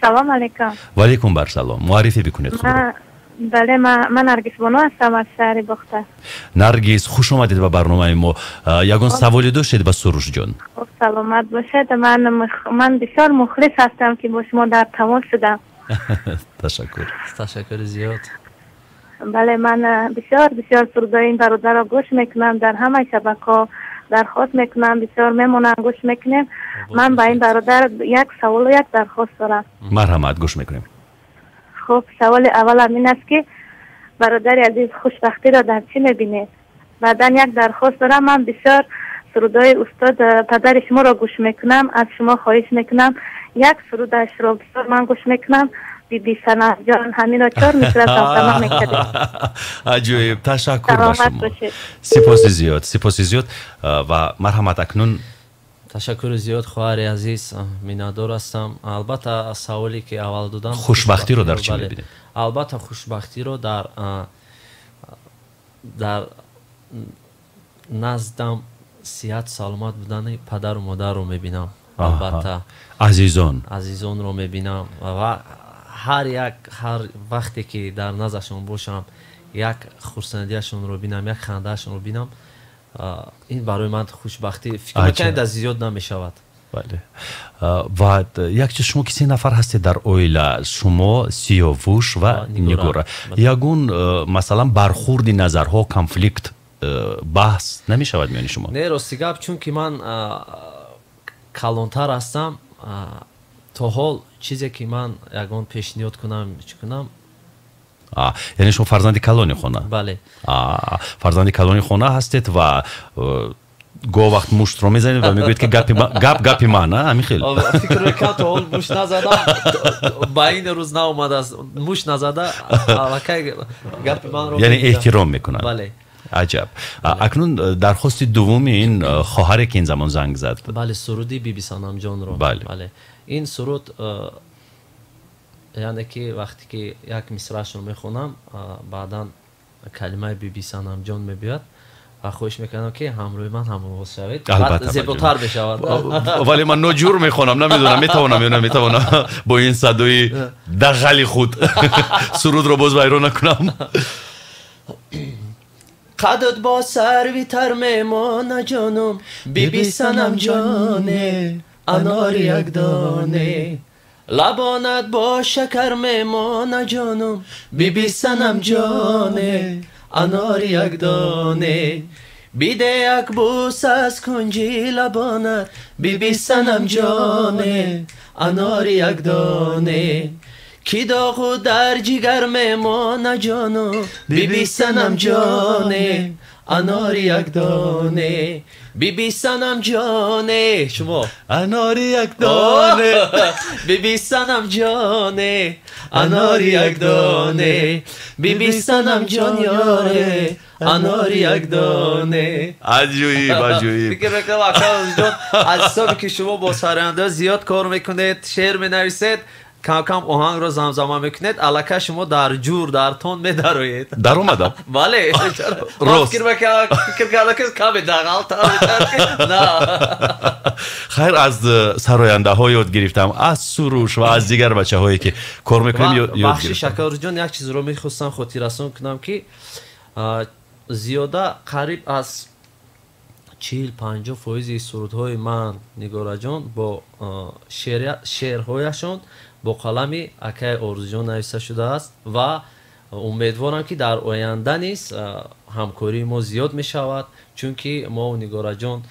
Салом алейкум. Ва алейкум барсалом. Муаррифӣ бикунед худро. Бале, ман Наргис Бону ҳастам аз шаҳри Бохтар. Наргис, хуш омадед ба барномаи мо. Ягон саволе доштед ба Суруш ҷон? Хуб, саломат бошед. Ман бисёр мухлис ҳастам, ки бо шумо дар тамос шудам. Ташаккур. Ташаккури зиёд. Бале, ман бисёр бисёр сурудои ин бародарро гӯш мекунам, дар ҳамаи шабакаҳо дархост мекунам, бисёр мемонам, гӯш мекунем. Ман ба ин бародар як саволу як дархост дорам. Марҳамат, гӯш мекунем. Хуб, саволи аввалам ин аст, ки бародари азиз, хушбахтиро дар чӣ мебинед? Баъдан як дархост дорам. Ман бисёр сурудои устод, падари шуморо гӯш мекунам. Аз шумо хоҳиш мекунам, як сурудашро бисёр ман гӯш мекунам, «Биби Санамҷон», ҳаминро чор мисра замзама мекардем. Аҷоиб, ташаккур ба Саломат шумо. бошед. Сипоси зиёд, сипоси зиёд. Ва марҳамат, акнун. Ташаккури зиёд, хоҳари азиз, миннатдор ҳастам. Албатта, саволе ки аввал додам, Хушбахтиро дар чӣ бале. мебинед? Албатта, хушбахтиро дар наздам сиҳату саломат будани падару модарро мебинам, албатта. Азизон. Азизонро мебинам ва ҳар як, ҳар вақте ки дар наздашон бошам, як хурсандиашонро бинам, як хандаашонро бинам, ин барои ман хушбахтӣ, фикр мекунед, аз зиёд намешавад. Бале, ва як чиз, шумо ки се нафар ҳастед дар оила, шумо, Сиёвуш ва Нигора, ягон, масалан, бархурди назарҳо, конфликт, баҳс намешавад миёни шумо? Не, рости гап, чунки ман калонтар ҳастам, то ҳол чизе ки ман ягон пешниҳод кунам, чӣ кунам. Яъне шумо фарзанди калони хона? Бале. Фарзанди калони хона ҳастед ва гоҳ вақт муштро мезанед ва мегӯед, ки гап гапи ман, ҳамин хел? Фикр мекунам, то ҳол мушт назадам, ба ин рӯз наомадааст, мушт назада аллакай гапи манро. Яъне эҳтиром мекунанд. Бале. Аҷаб. Акнун дархости дуввуми ин хоҳаре, ки ин замон занг зад. Бале, суруди «Биби Санамҷонро». Бале. Ин суруд, яъне ки вақте ки як мисраашро мехонам, баъдан калимаи «Биби Санамҷон» мебиёяд ва хоҳиш мекардам, ки ҳамроҳи ман ҳамовоз шавед, зеботар мешавад. Вале ман ноҷур мехонам, намедонам метавонам ё наметавонам бо ин садои дағали худ сурудро боз вайрон накунам. Қадат бо сарви тар мемона, ҷонум, Биби Санамҷоне, анори якдоне, лабонат бо шакар мемона, ҷонум, Биби Санамҷоне, анори якдоне, биде як бӯса аз кунҷи лабонат, Биби Санамҷоне, анори якдоне, ки доғу дар ҷигар мемона, ҷону, Биби Санамҷоне, анори якдоне, Биби Санамҷоне, шумо. Анори якдоне. Биби Санамҷоне, анори якдоне, Биби Санамҷон, ёре, анори якдоне. Аҷоиб, аҷоиб. Фикр мекунам, акаҷон, аз ҳисоби ки шумо бо сарояндаҳо зиёд кор мекунед, шеър менависед, кам-кам оҳангро замзама мекунед, аллакай шумо дар ҷур, дар тон медароед. Даромадам? Бале. Рост. Фикр кардам, ки каме дағалтар, на. Хайр, аз сарояндаҳо ёд гирифтам, аз Суруш ва аз дигар бачаҳое, ки кор мекунем, ёд Бахши, гирифтам. Шакарҷон, як чизро мехостам хотиррасон кунам, ки зиёда қариб аз 40-50 фоизи сурудҳои ман, Нигораҷон, бо шеърҳояшон бо қалами акаи Орзуҷон нависта шудааст ва умедворам, ки дар оянда низ ҳамкории мо зиёд мешавад, чунки мо, Нигораҷон,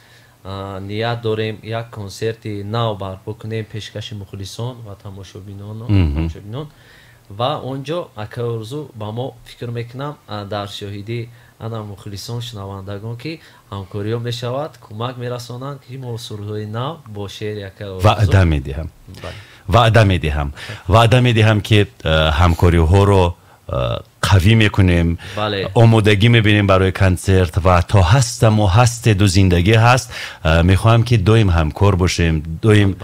ният дорем як консерти нав барпо кунем, пешкаши мухлисон ва тамошобинон, ва он ҷо акаи Орзу ба мо, фикр мекунам, дар шоҳидӣ ана мухлисон, шунавандагон, ки ҳамкориҳо мешавад, кӯмак мерасонанд, ки мо сурудҳои нав бо шеъри акаи Орзу. Ваъда медиҳам, ваъда медиҳам, ваъда медиҳам, ки ҳамкориҳоро Қавӣ мекунем, омодагӣ мебинем барои консерт ва то ҳастаму ҳастеду зиндагӣ ҳаст, мехоҳам ки доим ҳамкор бошем, доим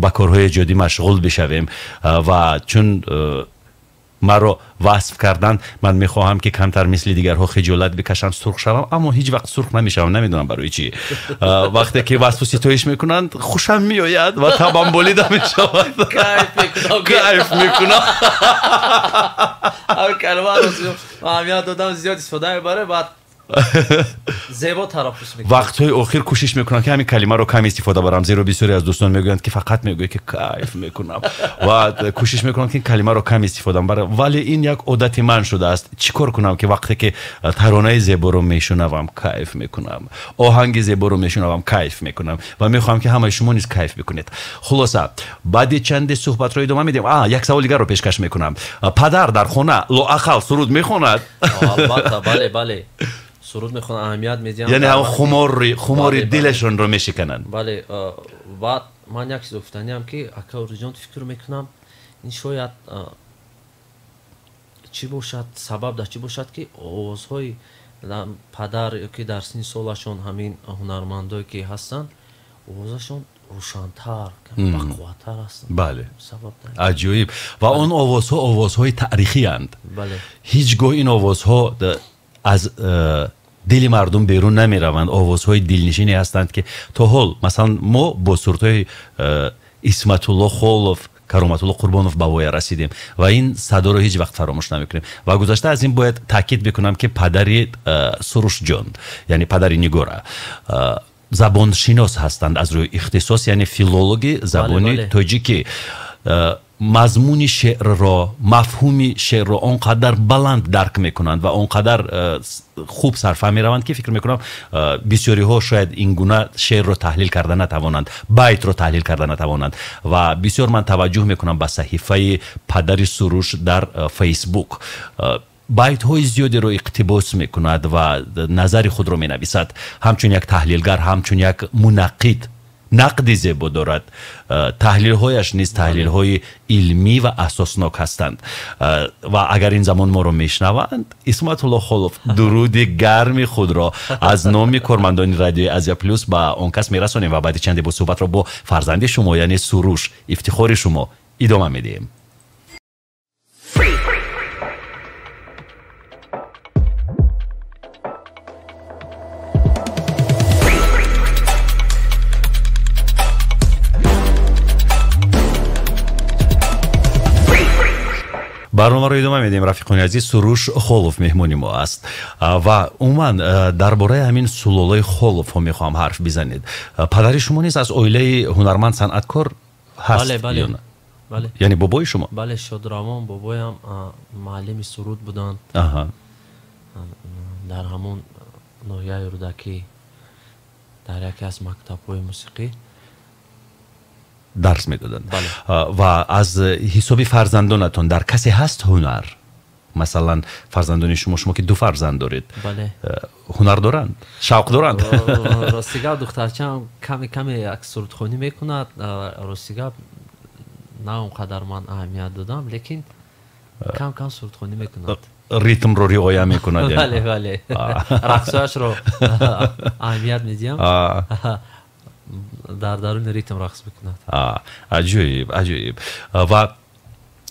ба корҳои эҷодӣ машғул бишавем ва чун маро васф кардан, ман мехоҳам ки камтар мисли дигарҳо хиҷолат бикашам, сурх шавам, аммо ҳеҷ вақт сурх намешавам, намедонам барои чӣ. Вақте ки васфу ситоиш мекунанд, хушам меояд ва табам болида мешавад. Кайф мекунам. Кайф мекунам. Ҳамин калимаро аҳамият додам, зиёд истифода мебарем, баъд зебо талаффуз мекунам. Вақтҳои охир кӯшиш мекунам ки ҳамин калимаро кам истифода барам, зеро бисёре аз дӯстон мегӯянд ки фақат мегӯяд ки кайф мекунам ва кӯшиш мекунам ки ин калимаро кам истифода барам, вале ин як одати ман шудааст. Чӣ кор кунам ки вақте ки таронаи зеборо мешунавам, кайф мекунам, оҳанги зеборо мешунавам, кайф мекунам ва мехоҳам ки ҳамаи шумо низ кайф бикунед. Хулоса, баъди чанде суҳбатро идома медиҳем. Як савол дигарро пешкаш мекунам. Падар дар хона лоақал суруд мехонад? Албатта, бале, бале. Суруд мехонанд, аҳамият медиҳанд. Яъне ҳам хумори дилашонро мешикананд. Бале, баъд ман як чиз гуфтаниам ки ака Орзуҷон, фикр мекунам ин шояд чӣ бошад, сабаб дар чӣ бошад ки овозҳои падар ё ки дар синни солашон ҳамин ҳунармандое ки ҳастанд, овозашон рӯшантар, бақувваттар ҳастанд. Бале, аҷоиб. Ва он овозҳо овозҳои таърихианд. Ҳеҷ гоҳ ин овозҳо аз дили мардум берун намераванд. Овозҳои дилнишине ҳастанд ки то ҳол, масалан, мо бо сурудҳои Исматулло Холов, Кароматулло Қурбонов ба воя расидем ва ин садоро ҳеҷ вақт фаромӯш намекунем. Ва гузашта аз ин бояд таъкид бикунам ки падари Сурушҷон, яъне падари Нигора, забоншинос ҳастанд аз рӯи ихтисос, яъне филологи забони тоҷикӣ. Мазмуни шеърро, мафҳуми шеърро он қадар баланд дарк мекунанд ва он қадар хуб сарфа мераванд ки фикр мекунам бисёриҳо шояд ин гуна шеърро таҳлил карда натавонанд, байтро таҳлил карда натавонанд. Ва бисёр ман таваҷҷӯҳ мекунам ба саҳифаи падари Суруш дар Фейсбук. Байтҳои зиёдеро иқтибос мекунад ва назари худро менависад. Ҳамчун як таҳлилгар, ҳамчун як мунаққид нақди зебо дорад. Таҳлилҳояш низ таҳлилҳои илмӣ ва асоснок ҳастанд. Ва агар ин замон моро мешунаванд, Исматулло Холов дуруди гарми худро аз номи кормандони радиои Азия Плюс ба он кас мерасонем ва баъди чанде бо суҳбатро бо фарзанди шумо, яъне Суруш, ифтихори шумо, идома медиҳем. Барномаро идома медиҳем, рафиқони азиз. Суруш Холов меҳмони мо аст ва умуман дар бораи ҳамин сулолаи Холовҳо мехоҳам ҳарф бизанед. Падари шумо низ аз оилаи ҳунарманд санъаткор ҳаст? Бале, бале. Бале. Яъне бобои шумо? Бале, Шодравон бобоям муаллими суруд буданд. Дар ҳамон ноҳияи Рӯдакӣ, дар яке аз мактабҳои мусиқӣ дарс медоданд. Ва аз ҳисоби фарзандонатон дар касе ҳаст ҳунар? Масалан, фарзандони шумо, шумо ки ду фарзанд доред, ҳунар доранд, шавқ доранд? Рости гап, духтарчаам каме каме як сурудхонӣ мекунад. Рости гап, на он қадар ман аҳамият додам, лекин кам кам сурудхонӣ мекунад. Ритмро риоя мекунад. Бале, бале. Рақсҳояшро аҳамият медиҳам. Дар даруни ритм рақс мекунад. Аҷоиб, аҷоиб. Ва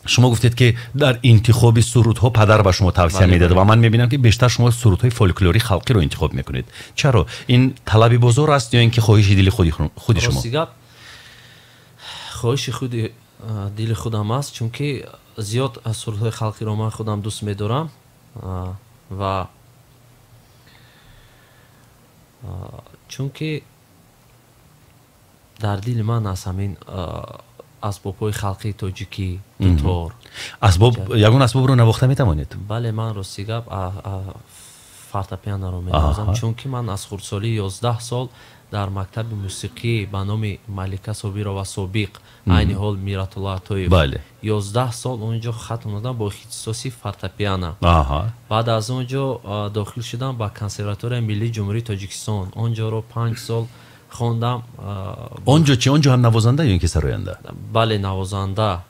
шумо гуфтед ки дар интихоби сурудҳо падар ба шумо тавсия медиҳад ва ман мебинам ки бештар шумо сурудҳои фолклории халқиро интихоб мекунед. Чаро? Ин талаби бозор аст ё ин ки хоҳиши дили худи шумо? Рости гап, хоҳиши худи дили худам аст, чунки зиёд сурудҳои халқиро ман худам дӯст медорам ва чунки дар дили ман аст ҳамин асбобҳои халқии тоҷикӣ, дутор. Асбоб, ягон асбобро навохта метавонед? Бале, ман рости гап фортепианоро менавозам, чунки ман аз хурдсолии 11 сол дар мактаби мусиқӣ ба номи Малика Собирова собиқ, айни ҳол Миратулло Атоев, 11 сол он ҷо хатм додам бо ихтисоси фортепиано. Баъд аз он ҷо дохил шудам ба консерваторияи миллии Ҷумҳурии Тоҷикистон. Он ҷоро 5 сол хондам. Он ҷо чи? Он ҷо ҳам навозанда ё ин ки сароянда? Бале, навозанда.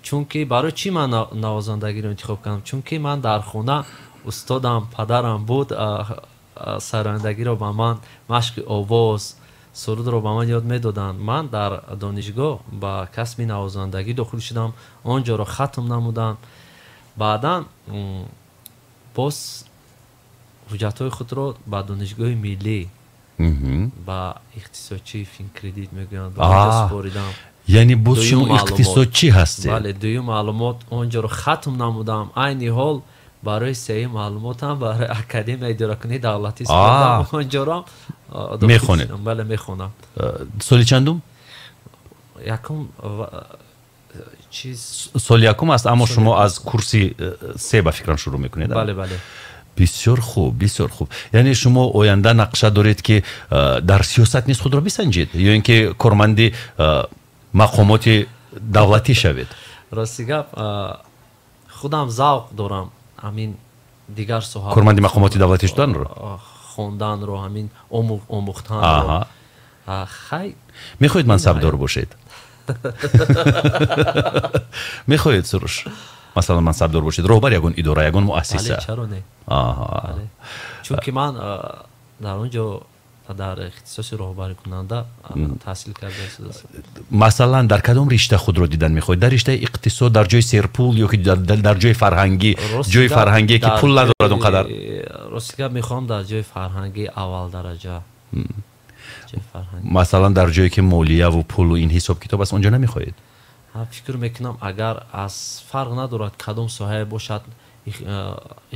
Чунки барои чӣ ман навозандагиро интихоб кардам? Чунки ман дар хона устодам, падарам буд, сарояндагиро ба ман, машқи овоз, сурудро ба ман ёд медоданд. Ман дар донишгоҳ ба касби навозандагӣ дохил шудам, он ҷоро хатм намудам. Баъдан боз ҳуҷҷатҳои худро ба донишгоҳи миллӣ, ба иқтисодчии Финкредит мегӯянд, ба онҷо супоридам. Яъне боз шумо иқтисодчӣ ҳастед? Бале, дуюм маълумот он ҷоро хатм намудам. Айни ҳол барои сеюм маълумотам барои Академияи идоракунии давлатӣ супоридам, он ҷоро мехонед? Бале, мехонам. Соли чандум? Якум чиз, соли якум аст, аммо шумо аз курси се ба фикрам шурӯъ мекунед. Бале, бале. Бисёр хуб, бисёр хуб. Яъне шумо оянда нақша доред, ки дар сиёсат низ худро бисанҷед ё ин ки корманди мақомоти давлатӣ шавед? Рости гап, худам завқ дорам ҳамин дигар соҳа, корманди мақомоти давлатӣ шуданро, хонданро, ҳамин омӯхтанро. Хай, мехоҳед мансабдор бошед? Мехоҳед, Суруш, масалан мансабдор бошед, роҳбар ягон идора, ягон муассиса? Бале, чаро не? Чунки ман дар он ҷо дар ихтисоси роҳбарикунанда таҳсил карда истодастам. Масалан, дар кадом ришта худро дидан мехоҳед? Дар риштаи иқтисод, дар ҷои серпул ё ки дар ҷои фарҳангӣ? Ҷои фарҳангие ки пул надорад он қадар. Рости гап, мехоҳам дар ҷои фарҳангӣ аввал дараҷа. Масалан, дар ҷое ки молияву пулу ин ҳисоб китоб аст, он ҷо намехоҳед? Фикр мекунам, агар аз фарқ надорад кадом соҳае бошад,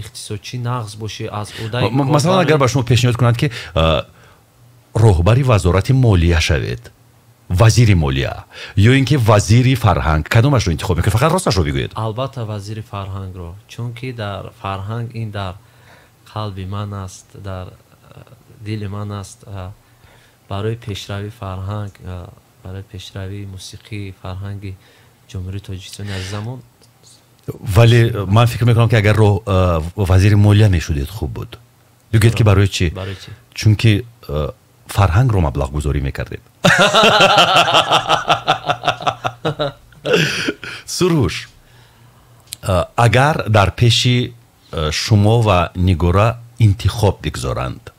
иқтисодчӣ нағз бошӣ, аз удаи масалан, агар ба шумо пешниҳод кунанд, ки роҳбари вазорати молия шавед, вазири молия ё ин ки вазири фарҳанг, кадомашро интихоб мекунед? Фақат росташро бигӯед. Албатта вазири фарҳангро, чунки дар фарҳанг ин дар қалби ман аст, дар дили ман аст. Барои пешравии фарҳанг, барои пешравии мусиқӣ, фарҳанги Ҷумҳурии Тоҷикистони азизамон. Вале ман фикр мекунам, ки агар вазири молия мешудед, хуб буд. Бигӯед, ки барои чӣ? Чунки фарҳангро маблағгузорӣ мекардед. Суруш, агар дар пеши шумо ва Нигора интихоб бигзоранд,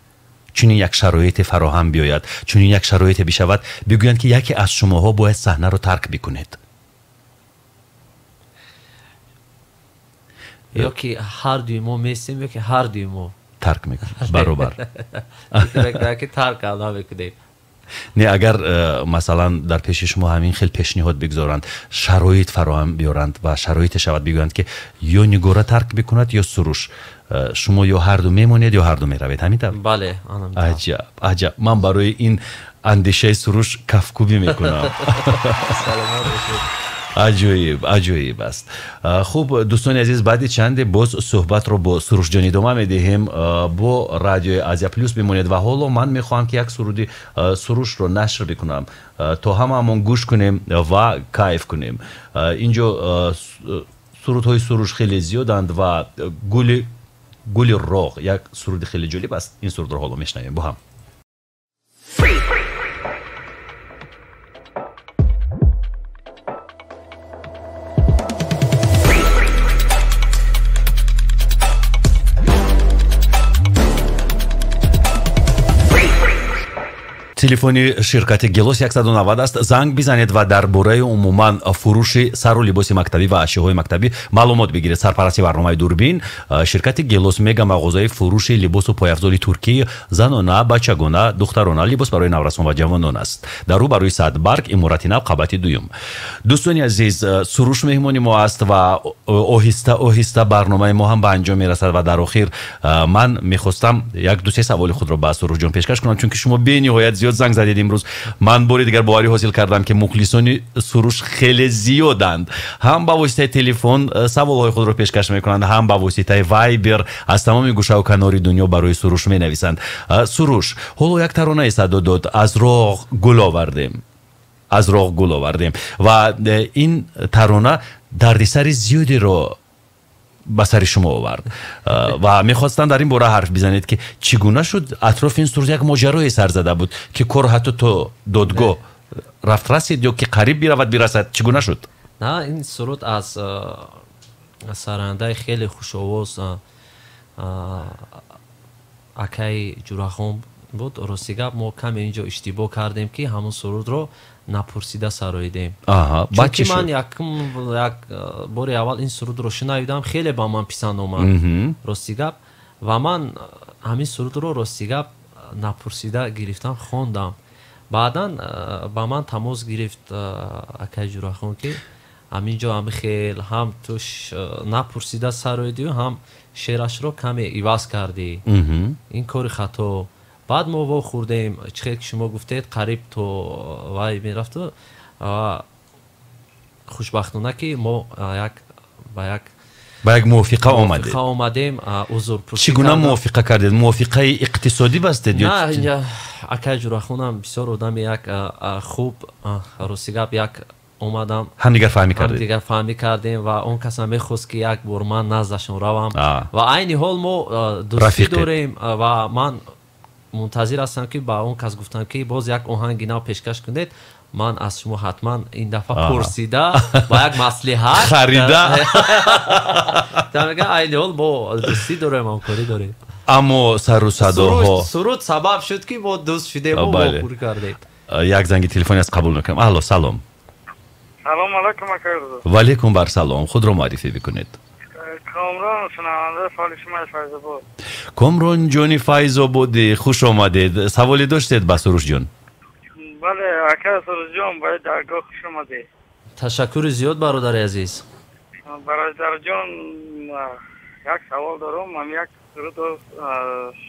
чунин як шароите фароҳам биёяд, чунин як шароите бишавад, бигӯянд, ки яке аз шумоҳо бояд саҳнаро тарк бикунед, ё ки ҳар дуи мо местем, ё ки ҳар дуи мо тарк мекунем баробар. Ки тарк карда мекунем. Не, агар масалан дар пеши шумо ҳамин хел пешниҳод бигзоранд, шароит фароҳам биёранд ва шароите шавад, бигӯянд, ки ё Нигора тарк бикунад, ё Суруш, шумо ё ҳарду мемонед, ё ҳарду меравед, ҳамин тавр? Бале. Аҷаб, аҷаб. Ман барои ин андешаи Суруш кафкӯбӣ мекунам. Саломат бошед. Аҷоиб, аҷоиб аст. Хуб, дӯстони азиз, баъди чанде боз суҳбатро бо Сурушҷон идома медиҳем. Бо радиои Азия Плюс бимонед. Ва ҳоло ман мехоҳам, ки як суруди Сурушро нашр бикунам, то ҳамаамон гӯш кунем ва кайф кунем. Инҷо сурудҳои Суруш хеле зиёданд ва гули роғ як суруди хеле ҷолиб аст. Ин сурудро ҳоло мешунавем бо ҳам. Телефони ширкати Гелос 190 аст. Занг бизанед ва дар бораи умуман фурӯши сару либоси мактабӣ ва ашёҳои мактабӣ маълумот бигиред. Сарпарасти барномаи Дурбин ширкати Гелос, мега мағозаи фурӯши либосу пойафзоли туркӣ, занона, бачагона, духтарона, либос барои наврасон ва ҷавонон аст. Дар рӯ барои Садбарг, иморати нав, қабати дуюм. Дӯстони азиз, Суруш меҳмони мо аст ва оҳиста оҳиста барномаи мо ҳам ба анҷом мерасад. Ва дар охир ман мехостам як ду се саволи худро ба Сурушҷон пешкаш кунам, чунки шумо бениҳоят зиёд занг задед имрӯз. Ман бори дигар боварӣ ҳосил кардам, ки мухлисони Суруш хеле зиёданд. Ҳам ба воситаи телефон саволҳои худро пешкаш мекунанд, ҳам ба воситаи Вайбер аз тамоми гӯшаву канори дунё барои Суруш менависанд. Суруш, ҳоло як таронае садо дод, аз роғ гул овардем, аз роғ гул овардем, ва ин тарона дардисари зиёдеро ба сари шумо овард ва мехостам дар ин бора ҳарф бизанед, ки чӣ гуна шуд атрофи ин суруд як моҷарое сар зада буд, ки кор ҳатто то додгоҳ рафт расид ё ки қариб биравад бирасад, чӣ гуна шуд? На, ин суруд аз сарояндаи хеле хушовоз акаи Ҷурахон буд. Рости гап, мо каме инҷо иштибоҳ кардем, ки ҳамон сурудро напурсида сароидем. Чунки ман якум як бори аввал ин сурудро шунавидам, хеле ба ман писанд омад, рости гап, ва ман ҳамин сурудро, рости гап, напурсида гирифтам, хондам. Баъдан ба ман тамос гирифт акаи Ҷурахон, ки ҳамин ҷо ҳами хел ҳам ту напурсида сароидию, ҳам шеърашро каме иваз кардӣ, ин кори хато. Баъд мо вохӯрдем, чӣ хел ки шумо гуфтед, қариб то вай мерафту. Хушбахтона, ки мо як ба як ба як мувофиқа омадед. Омадем, узрпурсӣ. Чӣ гуна мувофиқа кардед? Мувофиқаи иқтисодӣ бастед ё? На, акаи Ҷурахонам бисёр одами як хуб, рости гап, як омадам. Ҳамдигарфаҳмӣ кардед. Ҳамдигарфаҳмӣ кардем, ва он касам мехост, ки як бор ман наздашон равам, ва айни ҳол мо дӯстӣ дорем, ва ман мунтазир ҳастам, ки ба он кас гуфтам, ки боз як оҳанги нав пешкаш кунед, ман аз шумо ҳатман ин дафъа пурсида, ба як маслиҳат харида. Мегӯям, айни ҳол мо дӯстӣ дорем, ҳамкорӣ дорем. Аммо сару садоҳо суруд сабаб шуд, ки мо дӯст шудему вохӯрӣ кардем. Як занги телефони аст, қабул мекунам. Алло, салом. Салом алайкум, акаи Орзу. Ва алайкум барсалом. Худро муаррифӣ бикунед. Комрон, шунавандаи фаъоли шумо аз Файзобод. Комрон ҷони Файзободӣ, хуш омадед. Саволе доштед ба Сурушҷон? Бале, ака Сурушҷон, ба даргоҳ хуш омадед. Ташаккури зиёд, бародари азиз. Бародарҷон, як савол дорам. Ман як суруд,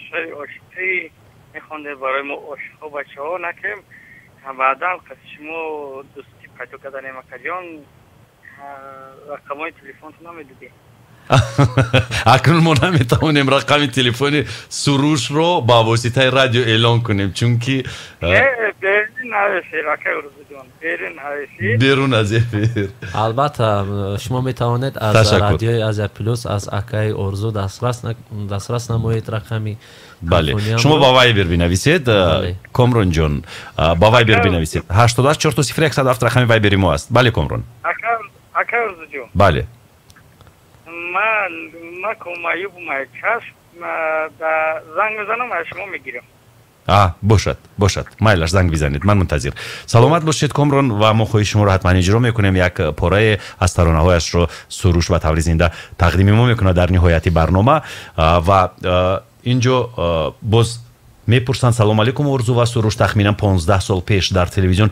шеъри ошиқӣ мехондед барои мо ошиқҳо, бачаҳо накем, баъдан қаси шумо дӯстӣ пайдо карданем, акаҷон, рақамҳои телефонтон намедидем. Акнун мо наметавонем рақами телефони Сурушро ба воситаи радио эълон кунем, чунки берун аз эфир. Албатта, шумо метавонед аз радиои Азия Плюс аз акаи Орзу дастрас намоед рақами. Бале, шумо ба Вайбер бинависед, Комронҷон, ба Вайбер бинависед. 88 00 107 рақами Вайбери мо аст. Бале, Комрон. Акаи Орзуҷон. Бале. Ман комаюб чашм, занг мезанам, аз шумо мегирам. А, бошад, бошад, майлаш, занг бизанед, ман мунтазир. Саломат бошед, Комрон, ва мо хоҳиши шуморо ҳатман иҷро мекунем. Як порае аз таронаҳояшро Суруш ба таври зинда тақдими мо мекунад дар ниҳояти барнома. Ва инҷо боз мепурсанд: «Салом алейкум, Орзу ва Суруш. Тахминан 15 сол пеш дар телевизион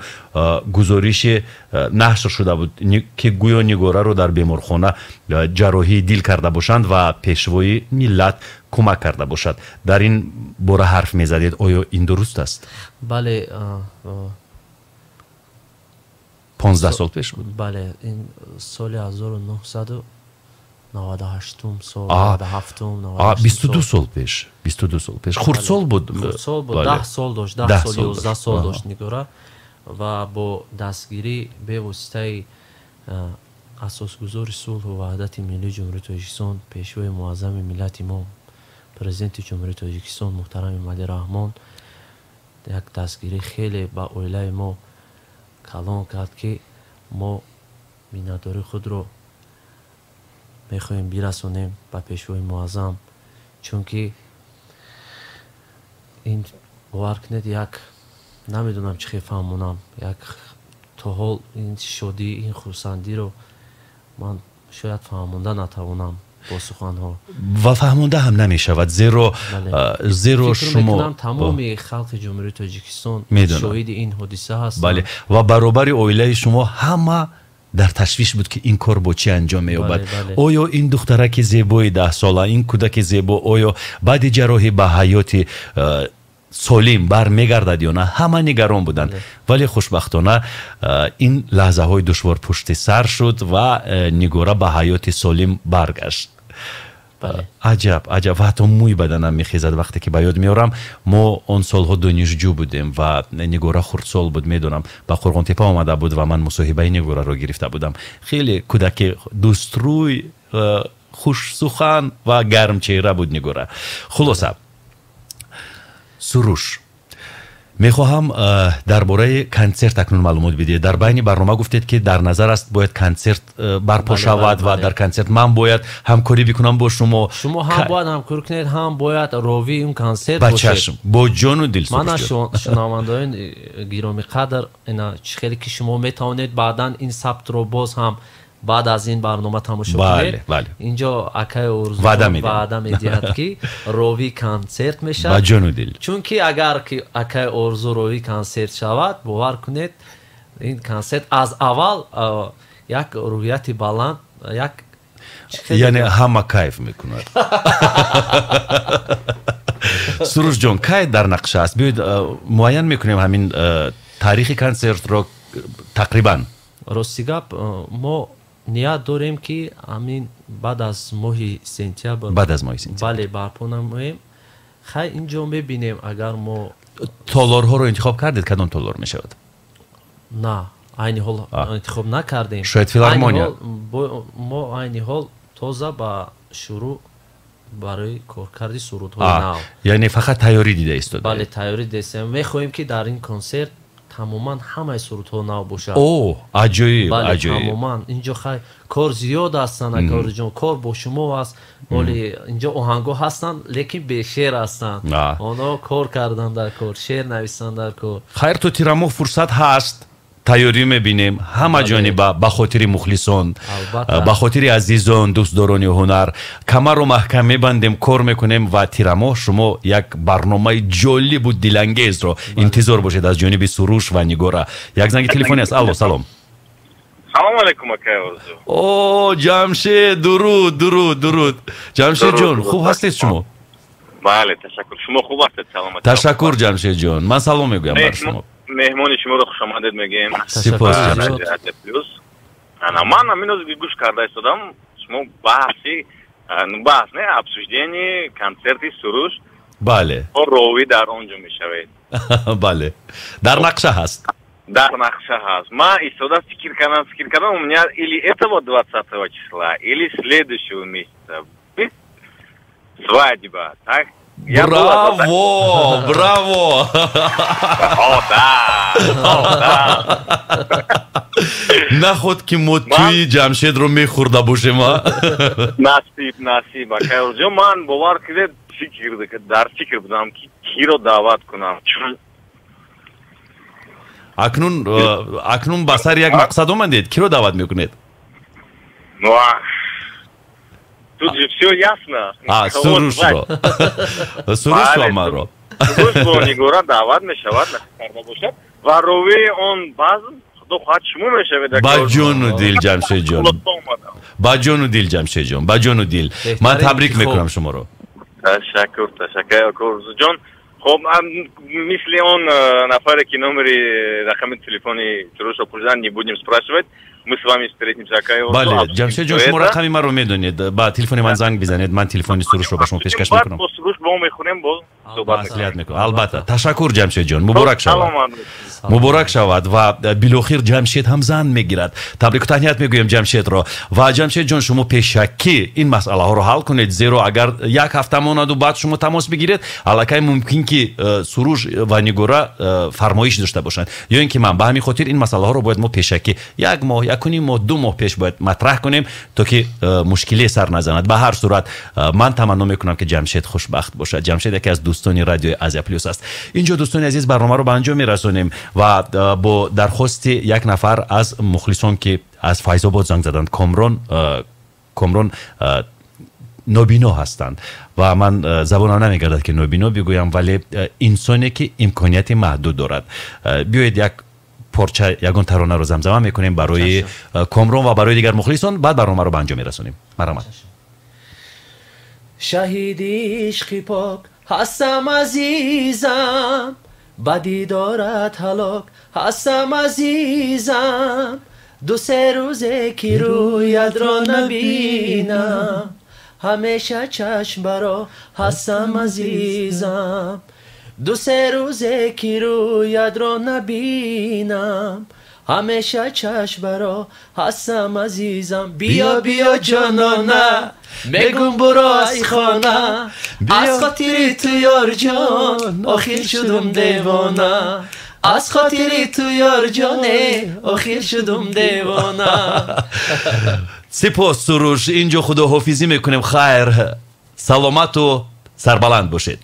гузориши нашр шуда буд, ки гӯё Нигораро дар беморхона ҷарроҳии дил карда бошанд ва Пешвои миллат кӯмак карда бошад. Дар ин бора ҳарф мезадед. Оё ин дуруст аст?» Бале. 15 сол пеш буд. Бале, ин соли 1998-ум сол, 97-ум. 22 сол пеш, 22 сол пеш. Хурдсол буд. Хурдсол буд, 10 сол дошт, 10 сол, 11 сол дошт Нигора. Ва бо дастгирӣ бевоситаи асосгузори сулҳу ваҳдати миллии Ҷумҳурии Тоҷикистон, Пешвои муаззами миллати мо, Президенти Ҷумҳурии Тоҷикистон муҳтарам Эмомалӣ Раҳмон як дастгирӣ хеле ба оилаи мо калон кард, ки мо миннатдории худро мехоҳем бирасонем ба Пешвои муаззам, чунки ин, бовар кунед, як намедонам чӣ хел фаҳмонам, як то ҳол ин шодӣ, ин хурсандиро ман шояд фаҳмонда натавонам бо суханҳо. Ва фаҳмонда ҳам намешавад, зеро шумо мекунам, тамоми халқи Ҷумҳурии Тоҷикистон шоҳиди ин ҳодиса ҳастанд. Бале, ва баробари оилаи шумо ҳама дар ташвиш буд, ки ин кор бо чӣ анҷом меёбад. Оё ин духтараки зебои 10-сола, ин кӯдаки зебо, оё баъди ҷарроҳӣ ба ҳаёти солим бармегардад ё на? Ҳама нигарон буданд, вале хушбахтона ин лаҳзаҳои душвор пушти сар шуд ва Нигора ба ҳаёти солим баргашт. Аҷаб, аҷаб! Ва ҳатто мӯи баданам мехезад, вақте ки ба ёд меорам. Мо он солҳо донишҷӯ будем ва Нигора хурдсол буд. Медонам, ба Қурғонтепа омада буд ва ман мусоҳибаи Нигораро гирифта будам. Хеле кӯдаки дӯстрӯй, хушсухан ва гармчеҳра буд Нигора. Хулоса, Суруш. Мехоҳам дар бораи консерт акнун маълумот бидиҳед. Дар байни барнома гуфтед, ки дар назар аст, бояд консерт барпо шавад ва дар консерт ман бояд ҳамкорӣ бикунам бо шумо. Шумо ҳам бояд ҳамкорӣ кунед, ҳам бояд ровии он консерт ба бошед. Чашм, бо ҷону дил. Мана, Суруш ҷон. Шунавандаони гиромиқадр, ина чӣ хеле ки шумо метавонед баъдан ин сабтро боз ҳам баъд аз ин барнома тамошо кунед. Инҷо акаи Орзу ваъда медиҳам. Ваъда медиҳад, ки ровии консерт мешавад. Ба ҷону дил. Чунки агар ки акаи Орзу ровии консерт шавад, бовар кунед, ин консерт аз аввал як рӯҳияти баланд, як чӣ хеле Яъне ҳама кайф мекунад. Суруш ҷон, кай дар нақша аст? Биёед, муайян мекунем ҳамин таърихи консертро тақрибан. Рости гап, мо ният дорем, ки ҳамин баъд аз моҳи сентябр. Баъд аз моҳи сентябр. Бале, барпо намоем. Хай, инҷо мебинем, агар мо Толорҳоро интихоб кардед? Кадом толор мешавад? На, айни ҳол интихоб накардем. Шояд филармония? Айни ҳол мо айни ҳол тоза ба шурӯъ барои коркарди сурудҳои нав. Яъне фақат тайёрӣ дида истодаед? Бале, тайёрӣ дидастем. Мехоҳем, ки дар ин консерт тамоман ҳамаи сурудҳо нав бошад. О, аҷоиб! Бале. Аҷоиб! Тамоман. Инҷо хай, кор зиёд ҳастанд, ака Орзуҷон, кор бо шумо аст. Оли инҷо оҳангҳо ҳастанд, лекин бешеър ҳастанд. Онҳо кор кардан дар кор, шеър нависанд дар кор. Хайр, то тирамоҳ фурсат ҳаст, тайёрӣ мебинем ҳама ҷониба, ба хотири мухлисон, ба хотири азизон, дӯстдорони ҳунар. Камарро маҳкам мебандем, кор мекунем ва тирамоҳ шумо як барномаи ҷолибу дилангезро интизор бошед аз ҷониби Суруш ва Нигора. Як занги телефонӣ аст. Алло, салом. Салом алейкум, акаи Орзу. О, Ҷамшед, дуруд, дуруд, дуруд, Ҷамшед ҷон, хуб ҳастед шумо? Бале, ташаккур. Шумо хуб ҳастед, саломат? Ташаккур, Ҷамшед ҷон, ман салом мегӯям бар шумо. Меҳмони шуморо хушомадед мегӯем. Сипос. Плюс ана ман ҳамин ҳозир гӯш карда истодам, шумо баҳси, баҳс не, обсуждение консерти Суруш. Ровӣ дар он ҷо мешавед. Бале, дар нақша ҳаст. Дар нақша ҳаст. Ман истода фикр кардам, у меня или этого 20-го числа, или следующего месяца свадьба, так. Браво, браво! О, да, о, да. Наход ки мо тӯи Ҷамшедро мехӯрда бошем, а? Насиб, насиб, акаи Орзуҷон. Ман, бовар кунед, фикр дар фикр будам, ки киро даъват кунам, чун Акнун ба сари як мақсад омадед. Киро даъват мекунед? Ну, тут же все ясно. А, Сурушро, Суруш ва маро. Суруш бо Нигора даъват мешавад, насиб карда бошад, ва ровии он базм, худо хоҳад, шумо мешавед. Ба ҷону дил, Ҷамшедҷон, ба ҷону дил, Ҷамшедҷон, ба ҷону дил. Ман табрик мекунам шуморо. Ташаккур, ташаккур, Орзуҷон. Хоб, мисли он нафаре, ки номери рақами телефони Сурушро пурсидан, не будем спрашивать, мы с вами встретимся, акаи. Бале, Ҷамшедҷон, шумо рақами маро медонед, ба телефони ман занг бизанед, ман телефони Сурушро ба шумо пешкаш мекунам. Бо Суруш бо мехӯрем, боз суҳбат. Маслиҳат мекунам, албатта. Ташаккур, Ҷамшедҷон, муборак шавад, муборак шавад. Ва билохир Ҷамшед ҳам зан мегирад. Табрику таҳният мегӯем Ҷамшедро. Ва Ҷамшедҷон, шумо пешакӣ ин масъалаҳоро ҳал кунед, зеро агар як ҳафта монаду баъд шумо тамос бигиред, аллакай мумкин ки Суруш ва Нигора фармоиш дошта бошанд ё ин ки ман. Ба ҳамин хотир ин масъалаҳоро бояд мо пешакӣ як моҳ, якуним моҳ, 2 моҳ пеш бояд матраҳ кунем, то ки мушкиле сар назанад. Ба ҳар сурат, ман таманно мекунам, ки Ҷамшед хушбахт бошад. Ҷамшед яке аз дӯстони радиои Азия Плюс аст. Инҷо, дӯстони азиз, барномаро ба анҷом мерасонем ва бо дархости як нафар аз мухлисон, ки аз Файзобод занг заданд, Комрон. Комрон нобино ҳастанд ва ман забонам намегардад, ки нобино бигӯям, вале инсоне, ки имконияти маҳдуд дорад. Биёед, як порча, ягон таронаро замзама мекунем барои Комрон ва барои дигар мухлисон, баъд барномаро ба анҷом мерасонем. Марҳамат. Шаҳиди ишқи пок ҳастам, азизам, ба дидорат ҳалок ҳастам, азизам. Ду се рӯзе ки рӯятро набинам, ҳамеша чашм баро ҳастам, азизам. Ду се рӯзе ки рӯятро набинам. Ҳамеша чашм баро ҳастам, азизам. Биё, биё, ҷонона, мегум, буро аз хона. Аз хотири ту, ёрҷон, охир шудум девона. Аз хотири ту, ёрҷоне, охир шудум девона. Сипос, Суруш. Инҷо худоҳофизӣ мекунем. Хайр, саломату сарбаланд бошед.